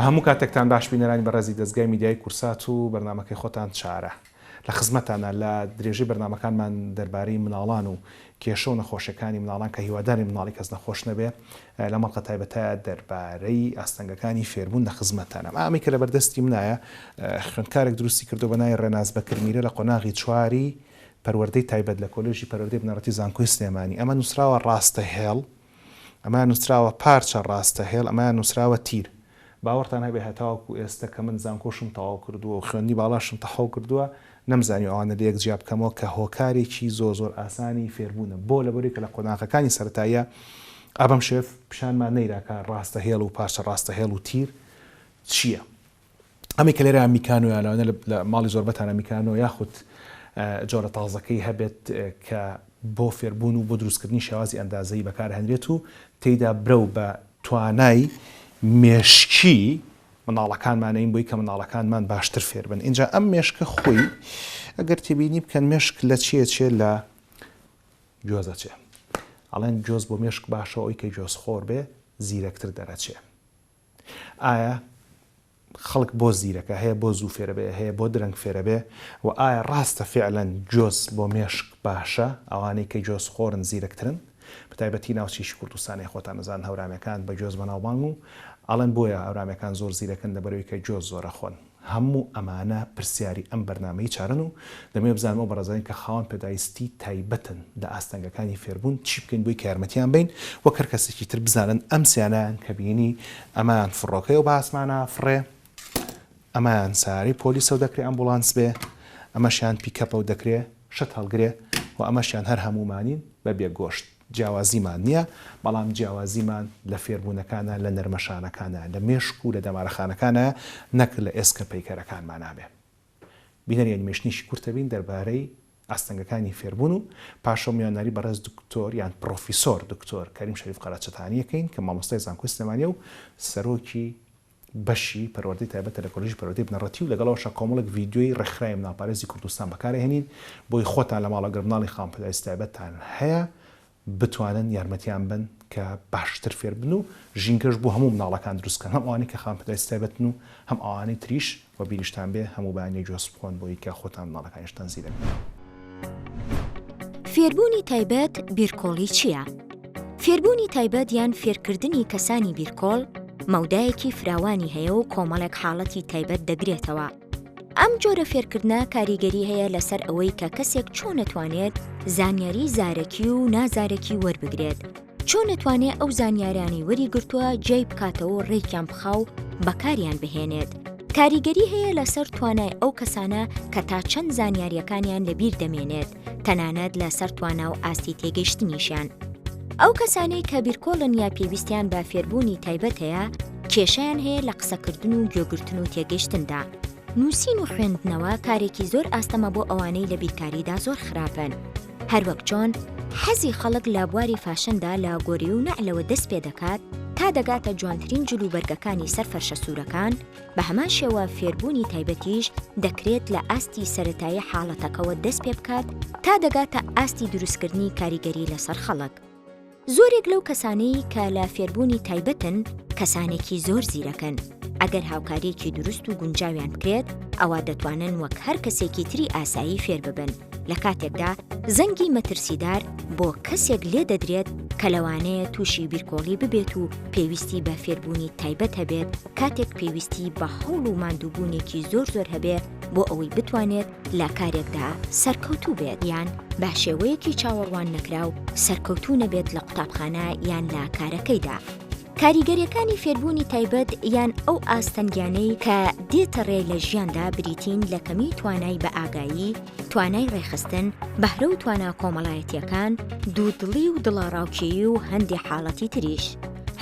هەموو کاتێکتان باش بینەرانی بەڕێزی دەزگای میدیایی کورسات و بەرنامەکەی خۆتان چارە لە خزمەتتانە لە درێژەی بەرنامەکانمان دەربارەی مناڵان و کێشە و نەخۆشیەکانی مناڵان کە هیوادارین مناڵی کەس نەخۆش نەبێ لەم ئەڵقە تایبەتە دەربارەی ئاستەنگەکانی فێربوون لە خزمەتتانە ئەمەی کە لەبەردەستی منایە خوێندکارێک دروستی کردو بە ناوی ڕێناس بەکر میرە لە قۆناغی چواری پەروەردەی تایبەت لە کۆلێژی پەروەردەی بنەڕەتی زانکۆی سلێمانی ئەمە نووسراوە ڕاستە هێڵ ئەمەیان نووسراوە پارچە ڕاستە هێڵ ئەمەیان نووسراوە تیر. باوەڕتان هەبێ هەتاوەکو ئێستە کە من زانکۆشم تەواو کردووە و خوێندنی باڵاشم تەواو کردووە نەمزانیوە ئەوانە لەیەک جیا بکەمەوە کە هۆکارێکی زۆر زۆر ئاسانی فێربوونە بۆ لەبەرەی کە لە قۆناغەکانی سەرەتاییا ئا بەم شێف پیشانمان نەیرا کە ڕاستە هێڵ و پارچە ڕاستە هێڵ و تیر چییە. ئەمەی کە لێرە میکانۆ یان لەوانە لە ماڵی زۆربەتانە میکانۆ یاخود جۆرە تازەکەی هەبێت کە بۆ فێربوون و بۆ دروستکردنی شێوازی ئەندازەیی بەکارهێنرێت و تێیدا برەو بە توانای مێشکی مناڵەکانمانەین بۆی کە مناڵەکانمان باشتر فێربن ئینجا ئەم مێشکە خۆی ئەگەر تێبینی بکەن مێشک لە چیە چێ لە گۆزە چێ ئەڵێن گۆز بۆ مێشک باشە ئەوی کە گۆز خۆر بێ زیرەکتر دەرەچێ ئایا خەڵک بۆ زیرەکە هەیە بۆ زوو فێرەبێ هەیە بۆ درەنگ فێرەبێ و ئایا ڕاستە فعلەن گۆز بۆ مێشک باشە ئەوانەی کە گۆز خۆرن زیرەکترن بەتایبەتی ناوچەیەکی کوردستانی خۆتان ئەزانن هەورامیەکان بە گۆز بەناوبانگ و ئەڵێن بۆیە هەورامیەکان زۆر زیرەکن لەبەرئەوەی کە گۆز زۆرەخۆن هەموو ئەمانە پرسیاری ئەم بەرنامەی چارەن و دەمەوێت بزانم ئەو بەڕێزانەی کە خاوەن پێداویستی تایبەتن لە ئاستەنگەکانی فێربوون چی بکەین بۆی کە یارمەتیان بەین وەک هەر کەسێکی تر بزانن ئەم سیانەیان کە بینی ئەمەیان فڕۆکەیە و بە ئاسمانا فڕێ ئەمەیان سەیارەی پۆلیسە و دەکرێ ئەمبوڵانس بێ ئەمەشیان پیکەپە و دەکرێ شت هەڵگرێ و ئەمەشیان هەر هەموومانین بە بێ گۆشت جیاوازیمان نییە، بەڵام جیاوازیمان لە فێربوونەکانە، لە نەرمەشانەکانە، لە مێشک و لە دەمارەخانەکانە، نەک لە ئێسکە پەیکەرەکانمانا بێ. بینەری ئەنیمەیشنێکی کورتە بین دەربارەی ئاستەنگەکانی فێربوون و پاشەو میوانداری بەڕێز دکتۆر یان پڕۆفیسۆر دکتۆر کەریم شەریف قەرەچەتانی ئەکەین کە مامۆستای زانکۆی سلێمانیە و سەرۆکی بەشی پەروەردەی تایبەتە لە کۆلێژی پەروەردەی بنەڕەتی و لەگەڵ ئەوەشا کۆمەڵێک ڤیدیۆی ڕێکخراوی مناڵپارێزی کوردستان بەکارئەهێنین بۆی خۆتان لە ماڵەوە گەر مناڵی خاوەن پێداویستی تایبەتتان هەیە بتوانن یارمەتیان بەن کە باشتر فێربن و ژینگەش بۆ هەموو مناڵەکان دروست بکەن هەم ئەوانەی کە خاوەن پێداویستی تایبەتن و هەم ئەوانەی تریش وە بیریشتان بێ هەموو بەیانیەک گوێز بخۆن بۆی کە خۆتان مناڵەکانیشتان زیرەک بن. فێربوونی تایبەت بیرکۆڵی چییە؟ فێربوونی تایبەت یان فێرکردنی کەسانی بیرکۆڵ مەودایەکی فراوانی هەیە و کۆمەڵێک حاڵەتی تایبەت دەگرێتەوە. ئەم جۆرە فێرکردنە کاریگەری هەیە لەسەر ئەوەی کە کەسێک چۆن ئەتوانێت زانیاری زارەکی و نازارەکی وەربگرێت، چۆن ئەتوانێ ئەو زانیارانەی وەریگرتووە جیای بکاتەوە و ڕێکیان بخا و بەکاریان بهێنێت. کاریگەری هەیە لەسەر توانای ئەو کەسانە کە تا چەند زانیارییەکانیان لەبیر دەمێنێت، تەنانەت لەسەر توانا و ئاستی تێگەیشتنیشیان. ئەو کەسانەی کە بیرکۆڵن یا پێویستیان بە فێربوونی تایبەت هەیە، کێشەیان هەیە لە قسەکردن و گوێگرتن و تێگەیشتندا. نووسین و خوێندنەوە کارێکی زۆر ئاستەمە بۆ ئەوانەی لە بیرکاریدا زۆر خراپن. هەروەک چۆن حەزی خەڵک لە بواری فاشندا لە گۆری و نەعلەوە دەست پێ دەکات تا دەگاتە جوانترین جلوبەرگەکانی سەر فەرشە سوورەکان، بە هەمان شێوە فێربوونی تایبەتیش دەکرێت لە ئاستی سەرەتایی حاڵەتەکەوە دەست پێ بکات تا دەگاتە ئاستی دروستکردنی کاریگەری لەسەر خەڵک. زۆرێک لەو کەسانەی کە لە فێربوونی تایبەتن کەسانێکی زۆر زیرەکن، ئەگەر هاوکارییەکی دروست و گونجاویان بکرێت ئەوا دەتوانن وەک هەر کەسێکی تری ئاسایی فێر ببن، لە کاتێکدا زەنگی مەترسیدار بۆ کەسێک لێ دەدرێت کە لەوانەیە تووشی بیرکۆڵی ببێت و پێویستی بە فێربوونی تایبەت هەبێت کاتێک پێویستی بە هەوڵ و ماندووبوونێکی زۆر زۆر هەبێ بۆ ئەوەی بتوانێت لە کارێکدا سەرکەوتوو بێت یان بە شێوەیەکی چاوەڕوان نەکراو سەرکەوتوو نەبێت لە قوتابخانە یان لە کارەکەیدا. کاریگەریەکانی فێربوونی تایبەت یان ئەو ئاستەنگیانەی کە دێتە ڕێ لە ژیاندا بریتین لە کەمی توانای بە ئاگایی، توانای ڕێکخستن، بەهرە و توانا کۆمەڵایەتیەکان، دوودڵی و دڵەڕاوکێی و هەندێ حاڵەتی تریش.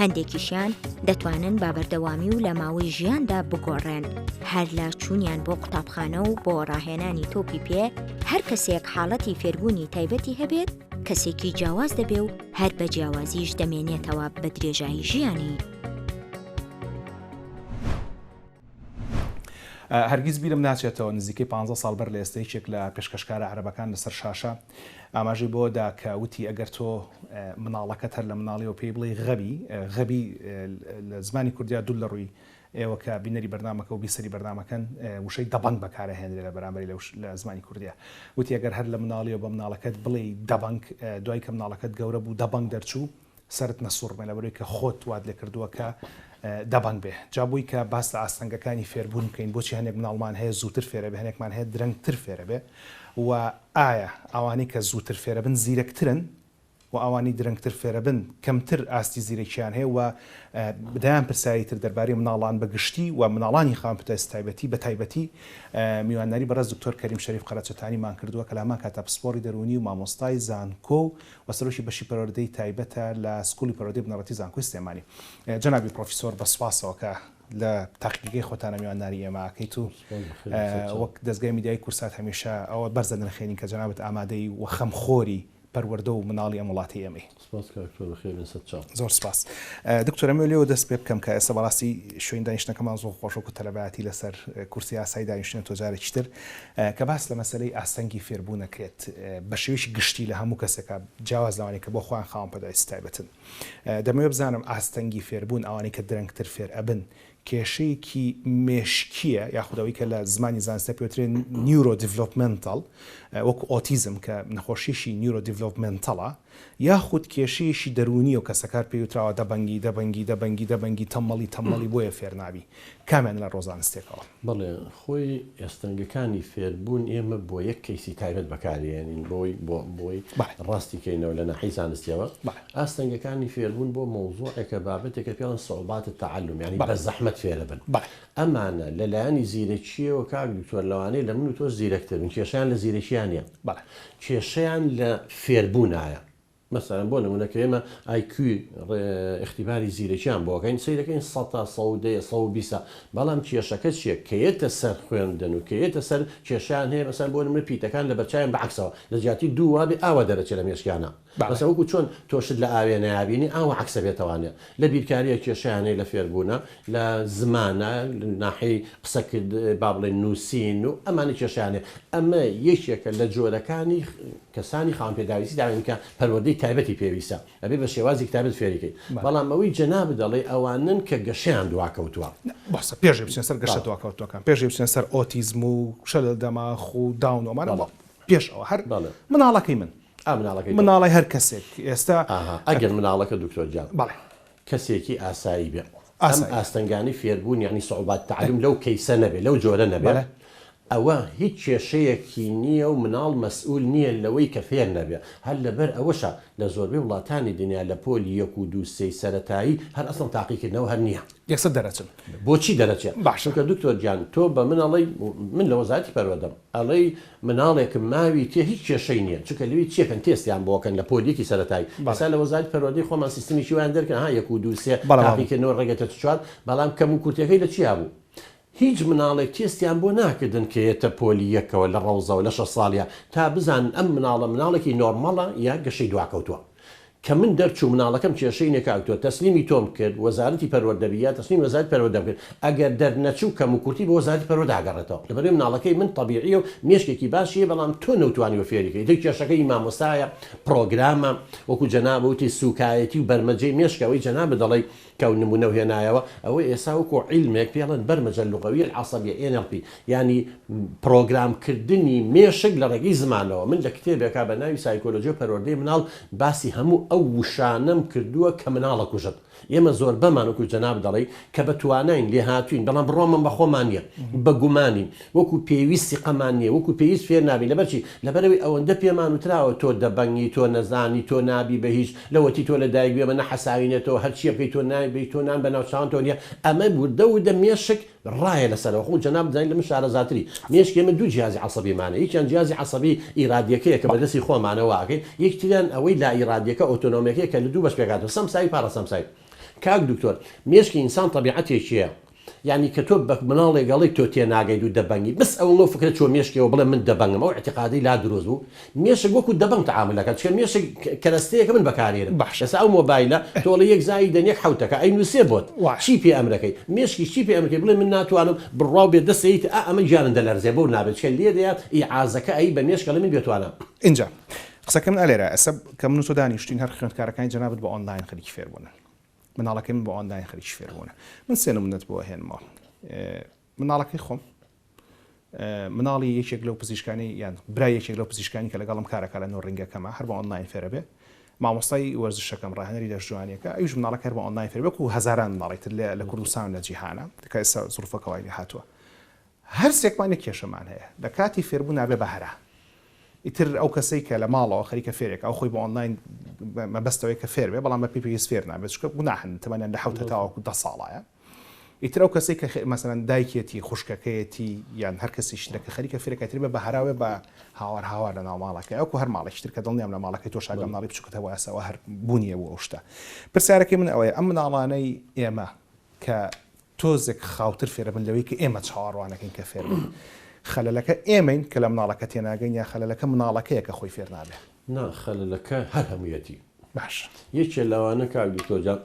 هەندێکیشیان دەتوانن بە بەردەوامی و لە ماوەی ژیاندا بگۆڕێن، هەر لە چوونیان بۆ قوتابخانە و بۆ ڕاهێنانی تۆپی پێ، هەر کەسێک حاڵەتی فێربوونی تایبەتی هەبێت، کەسێکی جیاواز دەبێ و هەر بە جیاوازیش دەمێنێتەوە بە درێژایی ژیانی. هەرگیز بیرم ناچێتەوە نزیکەی پانزە ساڵ بەر لە ئێستا یەکێک لە پێشکەشکارە عەرەبەکان لەسەر شاشە ئاماژەی بەوە دا کە وتی ئەگەر تۆ مناڵەکەت هەر لە مناڵیەوە پێی بڵێی غەبی، غەبی لە زمانی کوردیا دوور لە ڕووی. ئێوە کە بینەری بەرنامەکە و بیسەری بەرنامەکەن وشەی دەبەنگ بەکارەهێنرێ لە بەرامبەری لە زمانی کوردیا. وتی ئەگەر هەر لە مناڵیەوە بە مناڵەکەت بڵێی دەبەنگ دوای کە مناڵەکەت گەورە بوو دەبەنگ دەرچوو سەرت نەسوڕمێ لەبەرەوەی کە خۆت وات لێکردووە کە دەبەنگ بێ. جا بۆی کە باس لە ئاستەنگەکانی فێربوون بکەین بۆچی هەنێک مناڵمان هەیە زووتر فێرەبێ هەنێکمان هەیە درەنگتر فێرەبێ و ئایا ئەوانەی کە زووتر فێرەبن زیرەکترن و ئەوانەی درەنگتر فێرەبن کەمتر ئاستی زیرەکیان هەیە و دەیان پرسیاری تر دەربارەی مناڵان بە گشتی و مناڵانی خاوەن پێداویستی تایبەتی بە تایبەتی میوانداری بەڕێز دکتۆر کەریم شەریف قەرەچەتانیمان کردووە کە لە هەمان کاتدا پسپۆڕی دەروونی و مامۆستای زانکۆ و سەرۆکی بەشی پەروەردەی تایبەتە لە سکوڵی پەروەردەی بنەڕەتی زانکۆی سلێمانی. جەنابی پڕۆفیسۆر بە سوپاسەوە کە لە تاقیگەکەی خۆتانە میوانداری ئێمە ئەکەیت و وەک دەزگای میدیایی کوردسات هەمیشە ئەوە بەرز دەنرخێنین کە جەنابت ئامادەی و خەمخۆری پەروەردە و مناڵی ئەم وڵاتەی ئێمەی. سپاس کاک دکتۆر بەخێر بێن سەر چاو. زۆر سپاس. دکتۆر ئەمەوێ لێوە دەست پێ بکەم کە ئێستا بەڕاستی شوێنی دانیشتنەکەمان زۆر خۆشە وەکو تەلەبایەتی لەسەر کورسی ئاسایی دانیشتنە تۆ جارێکی تر کە باس لە مەسەلەی ئاستەنگی فێربوون ئەکرێت بە شێوەیەکی گشتی لە هەموو کەسێکا جیاواز لەوانەی کە بۆ خۆیان خاوەن پێداویستی تایبەتن دەمەوێ بزانم ئاستەنگی فێربوون ئەوانەی کە درەنگتر فێر ئەبن کێشەیەکی مێشکییە یاخود ئەوەی کە لە زمانی زانستە پێوترێ neurodevelopmental وەکو ئۆتیزم کە نەخۆشیی neurodevelopmental ە یاخود کێشەیەکی دەروونیە و کەسەکار پێی وتراوە دەبەنگی دەبەنگی دەبەنگی دەبەنگی تەمەڵی تەمەڵی بۆیە فێر نابی کامیان لە ڕووی زانستێکەوە؟ بەڵێ خۆی ئاستەنگەکانی فێربوون ئێمە بۆ یەک کەیسی تایبەت بەکارێنین بۆی بۆ بۆی ڕاستی کەینەوە لە ناحی زانستیەوە ئاستەنگەکانی فێربوون بۆ مەوزوعێکە بابەتێکە پێڵێن صعوبات التعلم یانی بە زەحمەت فێرەبن ئەمانە لە لایەنی زیرەکیەوە کاک دکتۆر لەوانەیە لە من و تۆش زیرەکتر بن کێشەیان لە زیرەکییا نیە کێشەیان لە فێربوونایە مەسەلەن بۆ نمونە کە ئێمە IQ ئیختیباری زیرەکیان بۆ ئەکەین سەیرەکەین سەتە سەو دەیە سەو بیسە بەڵام کێشەکە چیە کە یەتە سەر خوێندن و کە یەتە سەر کێشەیان هەیە مەسەلەن بۆ نمونە پیتەکان لە بەرچاویان بە عەکسەوە لە جیاتی دوو وابێ ئاوا دەرەچێ لە مێشکیانا مەسەلەن وەکو چۆن تۆ شت لە ئاوێنەیا بینی ئاوا عەکسە بێتەوانێ لە بیرکاریە کێشەیان هەیە لە فێربوونە لە زمانە لە ناحیەی قسەکرد با بڵێین نووسین و ئەمانە کێشەیان هەیە ئەمە یەکێکە لە جۆرەکانی کەسانی خاوەن پێداویستی داوێن کە پەروەردەی تایبەتی پێویستە ئەبێ بە شێوازێکی تایبەت فێری کەی بەڵام ئەوەی جەنابت دەڵێی ئەوانەن کە گەشەیان دواکەوتووە. باشە پێش ئەوەی بچینە سەر گەشە دواکەوتووەکان پێش ئەوەی بچینە سەر ئۆتیزم و شەلەل دەماخ و داون و ئەمانە پێش ئەوە هەر مناڵەکەی من مناڵی هەر کەسێک ئێستا ئەگەر مناڵەکە دکتۆر گیان کەسێکی ئاسایی بێ ئەم ئاستەنگانەی فێربوون یانی صعوبات تعلم لەو کەیسە نەبێ لەو جۆرە نەبێ ئەوە هیچ کێشەیەکی نییە و مناڵ مەسئول نییە لەوەی کە فێر نەبێ هەر لەبەر ئەوەشە لە زۆربەی وڵاتانی دنیا لە پۆلی یەک و دوو سێی سەرەتایی هەر ئەسڵەن تاقیکردنەوە هەر نییە. یەکسەر دەرەچن. بۆچی دەرەچێ؟ باشە. چونکە دکتۆر گیان تۆ بە من ئەڵێی من لە وەزارەتی پەروەردەم ئەڵێی مناڵێکم ماوی تێ هیچ کێشەی نیە چونکە لەوی چیەکەن تێستیان بۆ ئەکەن لە پۆل یەکی سەرەتایی ئێستا لە وەزارەتی پەروەردەی خۆمان سیستمێکی وایان دەرکرد ها یەک و دوو سێ تاقیکردنەوە ڕێگەتە چوار بەڵام کەم و کورتیەکەی لە چیا بوو هیچ مناڵێک تێستیان بۆ ناکردن کە یەتە پۆلی یەکەوە لە ڕەوزەوە لە شەش ساڵیا تا بزانن ئەم مناڵە مناڵێکی نۆرمەڵە یا گەشەی دواکەوتووە کە من دەرچووم مناڵەکەم کێشەی نیە کاک تۆ تەسلیمی تۆم کرد وەزارەتی پەروەردە بی یا تەسلیمی وەزارەتی پەروەردەم کرد ئەگەر دەرنەچوو کەموکورتی بۆ وەزارەتی پەروەردە ئەگەڕێتەوە لەبەرئەوەی مناڵەکەی من تەبیعیە و مێشکێکی باشی هەیە بەڵام تۆ نەوتوانیوە فێری کەی ئیتر کێشەکە ی مامۆستایە پڕۆگرامە وەکو جەنابت وتی سوکایەتی و بەرمەجەی مێشکە ئەوەی جەنابت دەڵێی کە ئەو نمونەو هێنایەوە ئەوەی ئێستا وەکو عیلمێک پێی ئەڵێن بەرمەجە اللغویە العصبیە NLP یانی پرۆگرام کردنی مێشک لە ڕێگەی زمانەوە من لە کتێبێکا بە ناوی سایکۆلۆجی و پەروەردەی مناڵ باسی هەموو ئەو وشانەم کردووە کە مناڵ ئەکوژن ئێمە زۆربەمان وەکو جەنابت دەڵێی کە بە تواناین لێهاتووین بەڵام بڕوامان بە خۆمان نییە بە گومانین وەکو پێویست سیقەمان نییە وەکو پێویست فێر نابین لەبەر چی لەبەرئەوەی ئەوەندە پێمان وتراوە تۆ دەبەنگی تۆ نەزانی تۆ نابی بە هیچ لەوەتی تۆ لە دایک بووی ئێمە نەحەساوینەتەوە هەرچیە بکەی تۆ نابی تۆ نان بە ناوچاوانتەوە نییە ئەمە وردە وردە مێشک ڕایە لەسەرەوە خۆ جەنابت دەزانی لە من شارەزاتری مێشکی ئێمە دوو جیهازی عەسەبیمان هەیە یەکیان جیهازی عەسەبی ئیرادیەکەیە کە بەدەستی خۆمانەوە ئەکەین یەکتریان ئەوەی لا ئیرادیەکە ئۆتۆنۆمیەکەیە کە لە دوو بەش پێکهاتووە سەمساوی پاراسەمساوی کاک دکتۆر مێشکی ئینسان تەبیعەتێکیە یانی کە تۆ بە مناڵێک ئەڵێی تۆ تێناگەیت و دەبەنگی بەس ئەوەنگە ئەو فکرە چووە مێشکیەوە بڵێ من دەبەنگم ئەو ئیعتیقادەی لا دروست بوو مێشک وەکو دەبەنگ تەعامول ئەکات چونکە مێشک کەرەستەیەکە من بەکارێنم باشە. ئێستا ئەو مۆبایلە تۆ ئەڵێی یەک زایی دەن یەک حەوتەکە ئەینوسێ بۆت وایە. چی پێ ئەمرەکەی مێشکیش چی پێ ئەمرکەی بڵێ من ناتوانم بڕواو بێ دەست ئەیت ئا ئەمە گیانم دەلەرزێ بۆ نابێت چونکە لێرەیە ئیعازەکە ئەی بە مێشک ئەڵێ من بێتوانام. ئینجا قسەکەی من ئەلێرە ئێستا کە من و تۆ دانیشتوین هەر خوێندکارەکانی جەنابت بە ئۆنلاین خەریکی فێربوونن. مناڵەکەی من بە ئۆنلاین خەریکی فێربوونە. من سێ نمونەت بۆ ئەهێنمەوە. مناڵەکەی خۆم مناڵی یەکێک لەو پزیشکانی یان برای یەکێک لەو پزیشکانی کە لەگەڵم کارەکە لە نۆڕینگەکەمە هەر بە ئۆنلاین فێرە بێ مامۆستای وەرزشەکەم ڕاهێنەری لەشجوانیەکە ئەویش مناڵەکە هەر بە ئۆنلاین فێر وەکو هەزاران مناڵی تر لە کوردستان لە جیهانە کە ئێستا زروفەکە وای لێ هاتووە هەرسێکمان یەک کێشەمان هەیە لە کاتی فێربوون نابێ بە هەرا ئیتر ئەو کەسەی کە لە ماڵەوە خەریکە فێرێک ئەو خۆی بە ئۆنلاین مەبەستەوەی کە فێر بێ بەڵام بە پێی پێویست فێر نابێت چونکە گوناحن تەمەنیان لە حەوت هەتاوەکو دە ساڵایە ئیتر ئەو کەسەی کە مەسەلەن دایکێتی خوشکەکەیەتی یان هەر کەسیش ترە کە خەریکە فێرەکە ئیتر بە هەراوێ بە هاوار هاوار لە ناو ماڵەکەی وەکو هەر ماڵێکی تر کە دڵنیام لە ماڵەکەی تۆش ئەگەر مناڵی بچووکت هەبوو ئاسا هەر بوونی هەبوو ئەو شتە پرسیارەکەی من ئەوەیە ئەم مناڵانەی ئێمە کە تۆزێک خاوتر فێرەبن لەوەی کە ئێمە چاوەڕوانەکەین کە فێربن. خەلەلەکە ئێمەین کە لە مناڵەکە تێناگەین یا خەلەلەکە مناڵەکەیە کە خۆی فێر نابێ؟ نا خەلەلەکە هەر هەموویەتی. باشە. یەکێ لەوانە کاک دکتۆر جان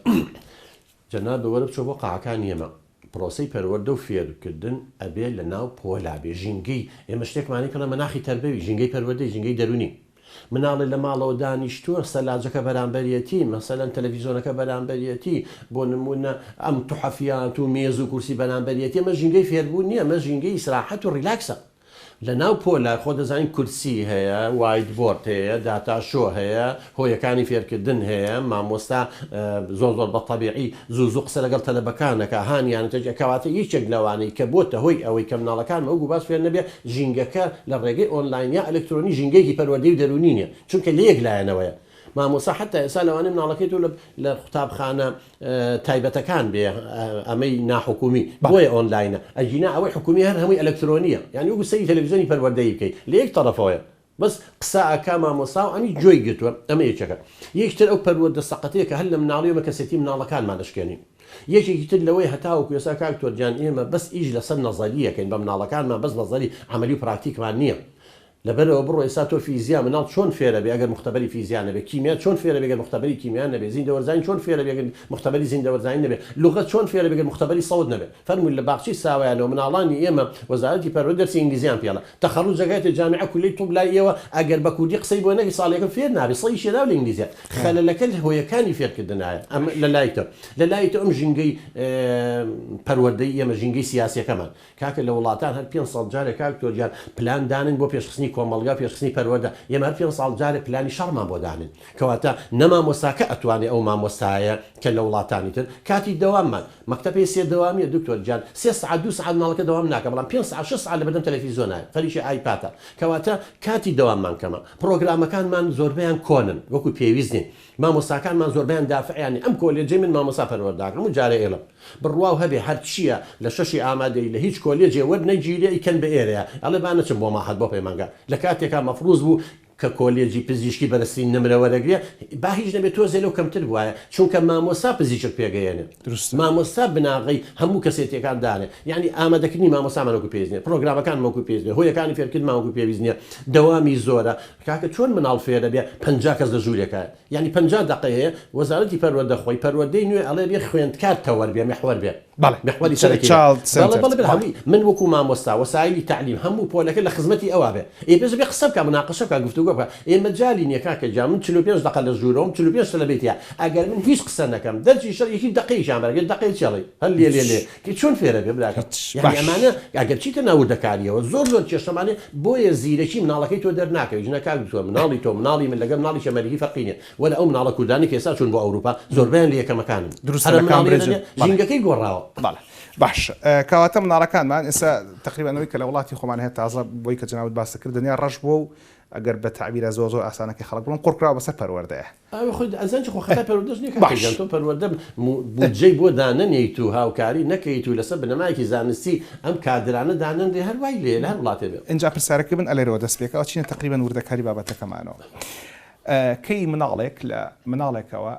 جەنابت وەرە بچۆ بۆ قاعەکانی ئێمە پرۆسەی پەروەردە و فێرکردن ئەبێ لە ناو پۆلا بێ ژینگەی ئێمە شتێکمان هەیە پێڵێن مەناخی تەربەوی ژینگەی پەروەردەی ژینگەی دەروونی مناڵێ لە ماڵەوە دانیشتووە سەلاجەکە بەرامبەریەتی، مەسەلەن تەلەفیزۆنەکە بەرامبەریەتی، بۆ نموونە ئەم توحەفیات و مێز و کورسی بەرامبەریەتی، ئەمە ژینگەی فێربوون نییە، ئەمە ژینگەی ئیسراحەت و ڕیلاکسە. لە ناو پۆلە خۆ دەزانین کورسی هەیە، white board هەیە، data show هەیە، هۆیەکانی فێرکردن هەیە، مامۆستا زۆر زۆر بە تەبیعی زوو زوو قسە لەگەڵ تەلەبەکان ئەکا، هانیان ئەدات، کەواتە یەکێک لەوانەی کە بۆتە هۆی ئەوەی کە مناڵەکانمان وەکو باس فێر نەبێ، ژینگەکە لە ڕێگەی ئۆنلاین یا ئەلکترۆنی ژینگەیەکی پەروەردەیی و دەروونی نیە، چونکە لە یەک لایەنەوەیە. مامۆستا حەتا ئێستا لەوانەیە مناڵەکەی تۆ لە قوتابخانە تایبەتەکان بێ ئەمەی ناحکومی بۆیە ئۆنلاینە، ئەگینا ئەوەی حکومی هەر هەمووی ئەلکترۆنیە، یانی وەکو سەیری تەلەفیزیۆنی پەروەردەیی بکەی لە یەک تەڕەفەوەیە. بەس قسە ئەکا مامۆستا و ئەمیش گوێی گرتوە ئەمە یەکێکە یەکی تر ئەو پەروەردە سەقەتەیە کە هەر لە مناڵیەوە ئێمە کەسێتی مناڵەکانمان ئەشکێنین یەکێکی تر لەوەی هەتاوەکو ئێستا کاک تۆر گیان ئێمە بەس ئیش لەسەر نەزەری ئەکەین بە مناڵەکانمان بەس نەزەری عەمەلی و پراکتیکمان نیە لەبەرئەوە بڕۆ ئێستا تۆ فیزیا مناڵ چۆن فێرەبێ ئەگەر موختەبەری فیزیا نەبێ کیمیا چۆن فێرەبێ گەر موختەبەری کیمیا نەبێ زیندەوەرزانی چۆن فێرەبێ گەر موختەبەری زیندەوەرزانی نەبێ لوغەت چۆن فێرەبێ گەر موختەبەری سەوت نەبێ فەرموو لە باخچەی ساوایانەوە مناڵانی ئێمە وەزارەتی پەروەردە دەرسی ئینگلیزیان پێڵە تەخەڕوج ئەگاتە جامیعە کولیەی طب لای ئێوە ئەگەر بە کوردی قسەی بۆ نەکەی ساڵ یەکەم فێر نابێ سەی شێراو لە ئینگلیزیە خەلەلەکە لە هۆیەکانی فێرکردنایە ئەم لە لای تۆ لە لای تۆ ئەم ژینگەی پەروەردەی ئێمە ژینگەی سیاسیەکەمان کاکە لە وڵاتان هەر پێنج ساڵ جارێک کاک تۆ گیان پلان دانن بۆ پێشخستنی کۆمەڵگا پێشخستنی پەروەردە ئێمە هەر پێنج ساڵ جارێک پلانی شەڕمان بۆ دانن کەواتە نە مامۆستاکە ئەتوانێ ئەو مامۆستایە کە لە وڵاتانی تر کاتی دەواممان مەکتەبێ سێ دەوامیە دکتۆر گیان سێ سەعات دوو سەعات مناڵەکە دەوام ناکا بەڵام پێنج سەعات شەش سەعات لەبەردەم تەلەفیزۆنایە خەریکی ئایپاتە کەواتە کاتی دەواممان کەمە پڕۆگرامەکانمان زۆربەیان کۆنن وەکو پێویست نین مامۆستاکانمان زۆربەیان دافعیان نین ئەم کۆلێجەی من مامۆستا پەروەردە ئەکەم هەموو جارێ ئێڵم بڕواو هەبێ هەرچیە لە شەشی ئامادەیی لە هیچ کۆلێجێ وەرنەگیرێ ئەیکەن بە ئێرەیا ئەڵێ با نەچم بۆ مەعهەد بۆ پەیمانگا لە کاتێکا مەفروز بوو کە کۆلێجی پزیشکی بەرزترین نمرە وەرەگرێ با هیچ نەبێ تۆزێ لەو کەمتر بوایە چونکە مامۆستا پزیشک پێگەیەنێ دروستە. مامۆستا بناغەی هەموو کەسێتیەکان دانێ یانی ئامادەکردنی مامۆستامان وەکو پێویست نیە پرۆگرامەکانمان وەکو پێویست نیە هۆیەکانی فێرکردنمان وەکو پێویست نیە دەوامی زۆرە کاکە چۆن مناڵ فێرەبێ 50 کەس لە ژوورێکایە یانی 50 دەقەی هەیە وەزارەتی پەروەردە خۆی پەروەردەی نوێ ئەڵێ بێ خوێندکار تەوەر بێ محوەر بێ بەڵێ محوەری سەرەکی بێ. Child بەڵێ centered. بەڵێ بەڵێ بەڵێ. هەمووی من وەکو مامۆستا وەسایلی تەعلیم هەموو پۆلەکە لە خزمەتی ئەوا بێ ئێ بێ بێ قسە بکا مناقەشە بکا گفتوگۆ بکا ئێ مەجالی نیە کاکە گیان من 45 دەقە لە ژوورەوەم 45 تەلەبەی تیا ئەگەر من هیچ قسە نەکەم دەرچی شەر یەکی دەقەیەکیان بەرەگرێ دەقەی چی ئەڵێی هەر لێ لێ لێ کە چۆن فێرە بێ براکەم هیچ یانی باش. ئەمانە ئەگەر چیتە ناو وردەکاریەوە زۆر زۆر کێشەمان هەیە بۆیە زیرەکی مناڵەکەی تۆ دەرناکەوێ ژنە کاک دکتۆر مناڵی تۆ مناڵی من لەگەڵ مناڵی ئەمەریکی فەرقی نیە وەلا ئەو مناڵە کوردانەی کە ئێستا چوون بۆ ئەوروپا زۆربەیان لە یەکەمەکانن. دروستە هەرە لە مناڵی کامبرێجن. نەبێ بەڵێ. ژینگەکەی گۆڕاوە. بەڵێ باش کەواتە مناڵەکانمان ئێستا تەقریبەن ئەوەی کە لە وڵاتی خۆمان هەیە تازە بۆی کە جەنابت باست کرد دنیا ڕەش بووە و ئەگەر بە تەعبیرە زۆر زۆر ئاسانەکەی خەڵک بڵێم قوڕ کراوە بەسەر پەروەردەیە. ئەوە خۆی ئەزانی چی خۆ خەتای پەروەردەش نییە کاکە باش. گیان تۆ پەروەردە بودجەی بۆ دانەنێیت و هاوکاری نەکەیت و لەسەر بنەمایەکی زانستی ئەم کادرانە دانەنرێ هەر وای لێیە لە هەر وڵاتێ بێ. ئینجا پرسیارەکەی من ئەلێرەوە دەست پێکا ئەچینە تەقریبەن وردەکاری بابەتەکەمانەوە. کەی مناڵێک لە مناڵێکەوە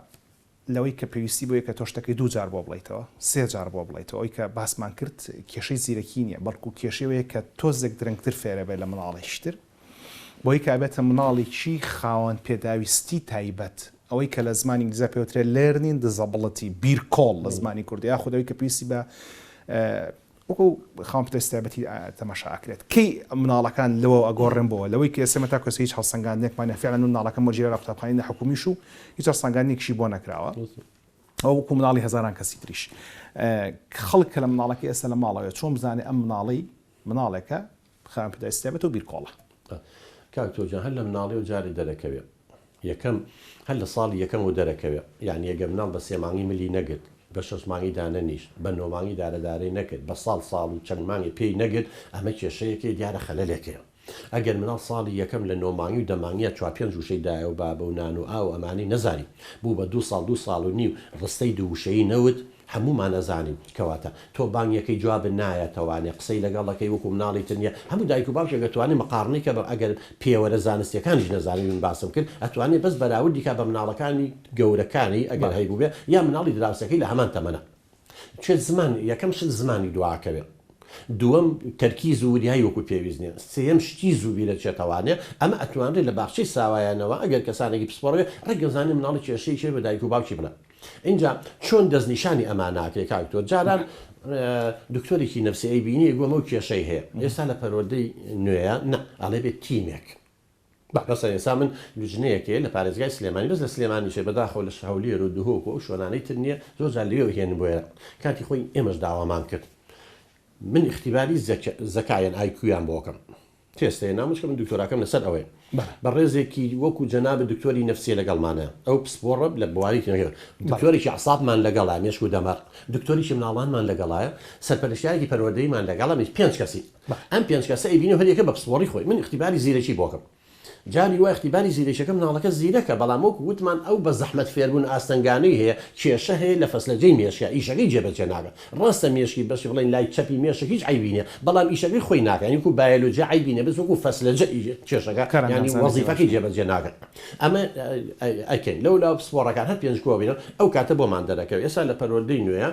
لەوەی کە پێویستی بۆیە کە تۆ شتەکەی دوو جار بۆ بڵێیتەوە سێ جار بۆ بڵێیتەوە ئەوی کە باسمان کرد کێشەی زیرەکی نییە بەڵکو کێشەی ئەوەیە کە تۆزێک درەنگتر فێرە بێت لە مناڵێکی تر بۆی کە ئەبێتە مناڵێکی خاوەن پێداویستی تایبەت ئەوەی کە لە زمانی ئینگلیزیا پێوترێت learning disability بیرکۆڵ لە زمانی کوردی یاخود ئەوەی کە پێویستی بە وەکو خاوەن پێداویستی تایبەتی تەماشا ئەکرێت. کەی مناڵەکان لەوە ئەگۆڕێن بۆوە؟ لەوەی کە ئێستا ئێمە تاکو ئێستا هیچ هەڵسەنگاندنێکمان نیە، فیعلەن من مناڵەکەم وەرگیرا لە قوتابخانەی ناحکومیش و هیچ هەڵسەنگاندنێکیشی بۆ نەکراوە. ئەو وەکو مناڵی هەزاران کەسی تریش خەڵک کە لە مناڵەکەی ئێستا لە ماڵەوەیە چۆن بزانێ ئەم مناڵەی مناڵێکە خاوەن پێداویستی تایبەتە و بیرکۆڵە؟ کاک تۆ جان هەر لە مناڵیەوە جارێ دەرەکەوێ یەکەم هەر لە ساڵی یەکەمەوە دەرەکەوێ یانی ئەگەر مناڵ بە سێ مانگی ملی نەگرت بە شەش مانگی دانەنیشت بە نۆ مانگی دارە دارەی نەکرد بە ساڵ ساڵ و چەند مانگێ پێی نەگرت ئەمە کێشەیەکەی دیارە خەلەلێکەیە ئەگەر مناڵ ساڵی یەکەم لە نۆ مانگی و دە مانگیا چوار پێنج وشەی دایە و بابە و نان و ئاو و ئەمانەی نەزانی بوو بە دوو ساڵ دوو ساڵ و نیو ڕستەی دوو وشەیی نەوت هەموومان ئەزانین کەواتە تۆ بانگەکەی جوابت نایەتەوانێ قسەی لەگەڵ ئەکەی وەکو مناڵی تر نیە هەموو دایک و باوکێک ئەتوانێ مقاڕنەی کە بە ئەگەر پێوەرە زانستیەکانیش نەزانێ من باسم کرد ئەتوانێ بەس بەراوردی کا بە مناڵەکانی گەورەکانی ئەگەر هەیبووبێ یا مناڵی دراوسێکەی لە هەمان تەمەنە چێ زمان یەکەم شت زمانی دواکەوێ دووەم تەرکیز و وریایی وەکو پێویست نیە سێیەم شتی زوو بیرەچێتەوانێ ئەمە ئەتوانرێ لە باخچەی ساوایانەوە ئەگەر کەسانێکی پسپۆڕ بێ ڕێک ئەزانێ مناڵی کێشەیەکی هەیە بە دایک و باوکی بڵێ ئینجا چۆن دەستنیشانی ئەمانە ئەکرێ کاک دکتۆر جاران دکتۆرێکی نەفسی ئەیبینی ئەیگوت ئەمەو کێشەی هەیە ئێستا لە پەروەردەی نوێیە نا ئەڵێ بێت تیمێک بەسە ئێستا من لوجنەیەک هەیە لە پارێزگای سلێمانی بەس لە سلێمانیش هەیە بەداخەوە لە هەولێر و دهۆک و ئەو شوێنانەی تر نییە زۆر جار لەوێوە هێنن بۆ ئێرە کاتی خۆی ئێمەش داوامان کرد من ئیختیباری زەکایان ئایکویان بۆ کەم تێست هەیە نامۆ چونکە من دکتۆراکەم لەسەر ئەوەیە بەڕێزێکی وەکو جەنابت دکتۆری نەفسیە لەگەڵمانە ئەو پسپۆڕە لە بواری دکتۆرێکی عسابمان لەگەڵە مێشک و دەمار دکتۆریکی مناڵانمان لەگەڵایە سەرپەرشتیارێکی پەروەردەیمان لەگەڵە پێنج کەسی ئەم پێنج کەسە ئەیبینی هەریەکە بە پسپۆڕی خۆی من اختیباری زیرەکی بۆکەم جاری وا ئیختیباری زیرەکیەکە مناڵەکە زیرەکە بەڵام وەکو وتمان ئەو بە زەحمەت فێربوون ئاستەنگانەی هەیە کێشە هەیە لە فەسلەجەی مێشکە ئیشەکەی جێبەجێ ناکا ڕاستە مێشکی بەشی بڵێین لای چەپی مێشک هیچ عەیبی نیە بەڵام ئیشەکەی خۆی ناکا یانی وەکو بایەلۆجیا عەیبی نیە بەس وەکو فەسلەجە کێشەکە یانی وەزیفەکەی جێبەجێ ناکا ئەمە ئەکەین لەولاوە پسپۆڕەکان هەر پێنج کۆبینەوە ئەو کاتە بۆمان دەرەکەوێ ئێستا لە پەروەردەی نوێیە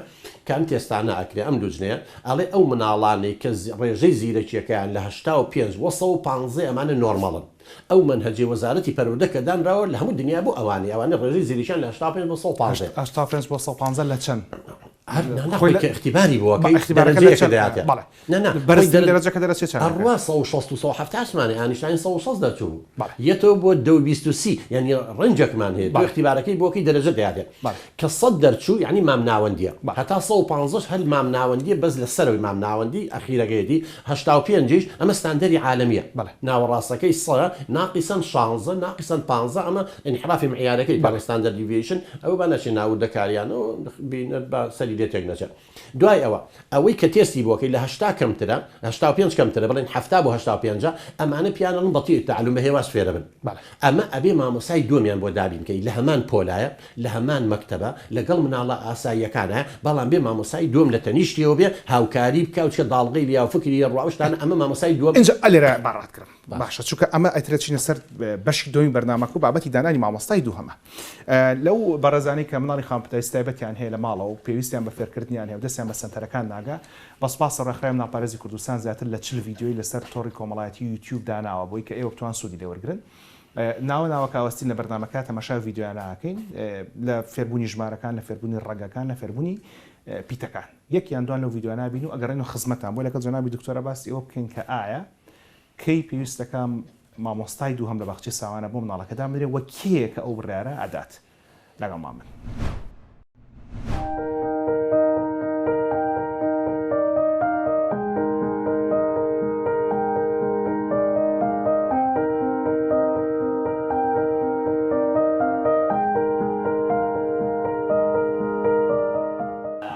کە ئەم تێستانە ئەکرێ ئەم لوجنەیە ئەڵێ ئەو مناڵانەی کە ڕێژەی زیرەکیەکەیان لە 85 بۆ 115 ئەمانە نۆرمەڵن ئەو مەنهەجەی وەزارەتی پەروەردە کە دانراوە لە هەموو دنیا بۆ ئەوانەیە ئەوانەی ڕێژەی زیرەکیان لە 85 بۆ 115 85 بۆ 115 لە چەند؟ هەر نا نا خۆی کە ئیختیباری بۆ ئەکەی دەرەجەیەکە دەیاتێ بەڵێ نا نا بەرزترین دەرەجەکە دەرەچێ چەند ئەڕوا 160 و 170 ئاسمانێ ئانیشتاین 160 دەرچوو بوو یەتەوە بۆ دە و 20 و 30 یانی ڕەنجەکمان هەیە تۆ ئیختیبارەکەی بۆ ئەکەی دەرەجە دەیاتێ کە سەد دەرچوو یانی مامناوەندیە هەتا 115 هەر مامناوەندیە بەس لە سەرەوەی مامناوەندی ئەخیرەکەیەتی 85 یش ئەمە ستاندەری عالەمیە ناوەڕاستەکەی سە ناقیسەن شانزە ناقیسەن پانزە ئەمە ئینحرافی معیارەکەی بەڵێ standard deviation ئەوە با نەچێ ناو وردەکاریانەوە بینەر با سەری لێ تێک نەچێ دوای ئەوە ئەوەی کە تێستی بۆکەی لە 80 کەمترە 85 کەمترە بڵێن 70 بۆ 85 ئەمانە پیان ئەڵێن بەطیء التعلم بە هێواش فێرە بن ئەمە ئەبێ مامۆستای دووەمیان بۆ دابین کەی لە هەمان پۆلایە لە هەمان مەکتەبە لەگەڵ مناڵە ئاساییەکانە بەڵام بێ مامۆستای دووەم لە تەنیشتیەوە بێ هاوکاری بکا و چکە داڵغەی لیا و فکری لێ ڕوا ئەو شتانە ئەمە مامۆستای دووەم ئینجا ئەلێرە با ڕاتکرم باشە چونکە ئەمە ئەتر ئەچینە سەر بەشی دووەمی بەرنامەکە و بابەتی دانانی مامۆستای دووهەمە لەو بەڕێزانەی کە مناڵی خاوەن پێداویستی تایبەتیان هەیە لە ماڵەوە و پێویستیان بە فێرکردنیان هەیە و دەستیان بە سەنتەرەکان ناگا بە سوپاسەوە ڕێکخراوی مناڵپارێزی کوردستان زیاتر لە 40 ڤیدیۆی لەسەر تۆڕی کۆمەڵایەتی یوتیوب داناوە بۆی کە ئێوە بتوان سوودی لێ وەرگرن ناوە ناوە کاوەستین لە بەرنامەکە تەماشای ڤیدیۆیانە ئەکەین لە فێربوونی ژمارەکان لە فێربوونی ڕەگەکان لە فێربوونی پیتەکان یەک یان دوان لەو ڤیدیۆیانە بین و ئەگەڕێین خزمەتان بۆ لەگەڵ جەنابی دکتۆرە باسی ئەوە بکەین کە ئایا کەی پێویستەکە مامۆستای دووهەم لە باخچەی ساوانە بۆ مناڵەکە دابنرێ و کێیە کە ئەو بڕیارە ئەدات؟ لەگەڵمان بن.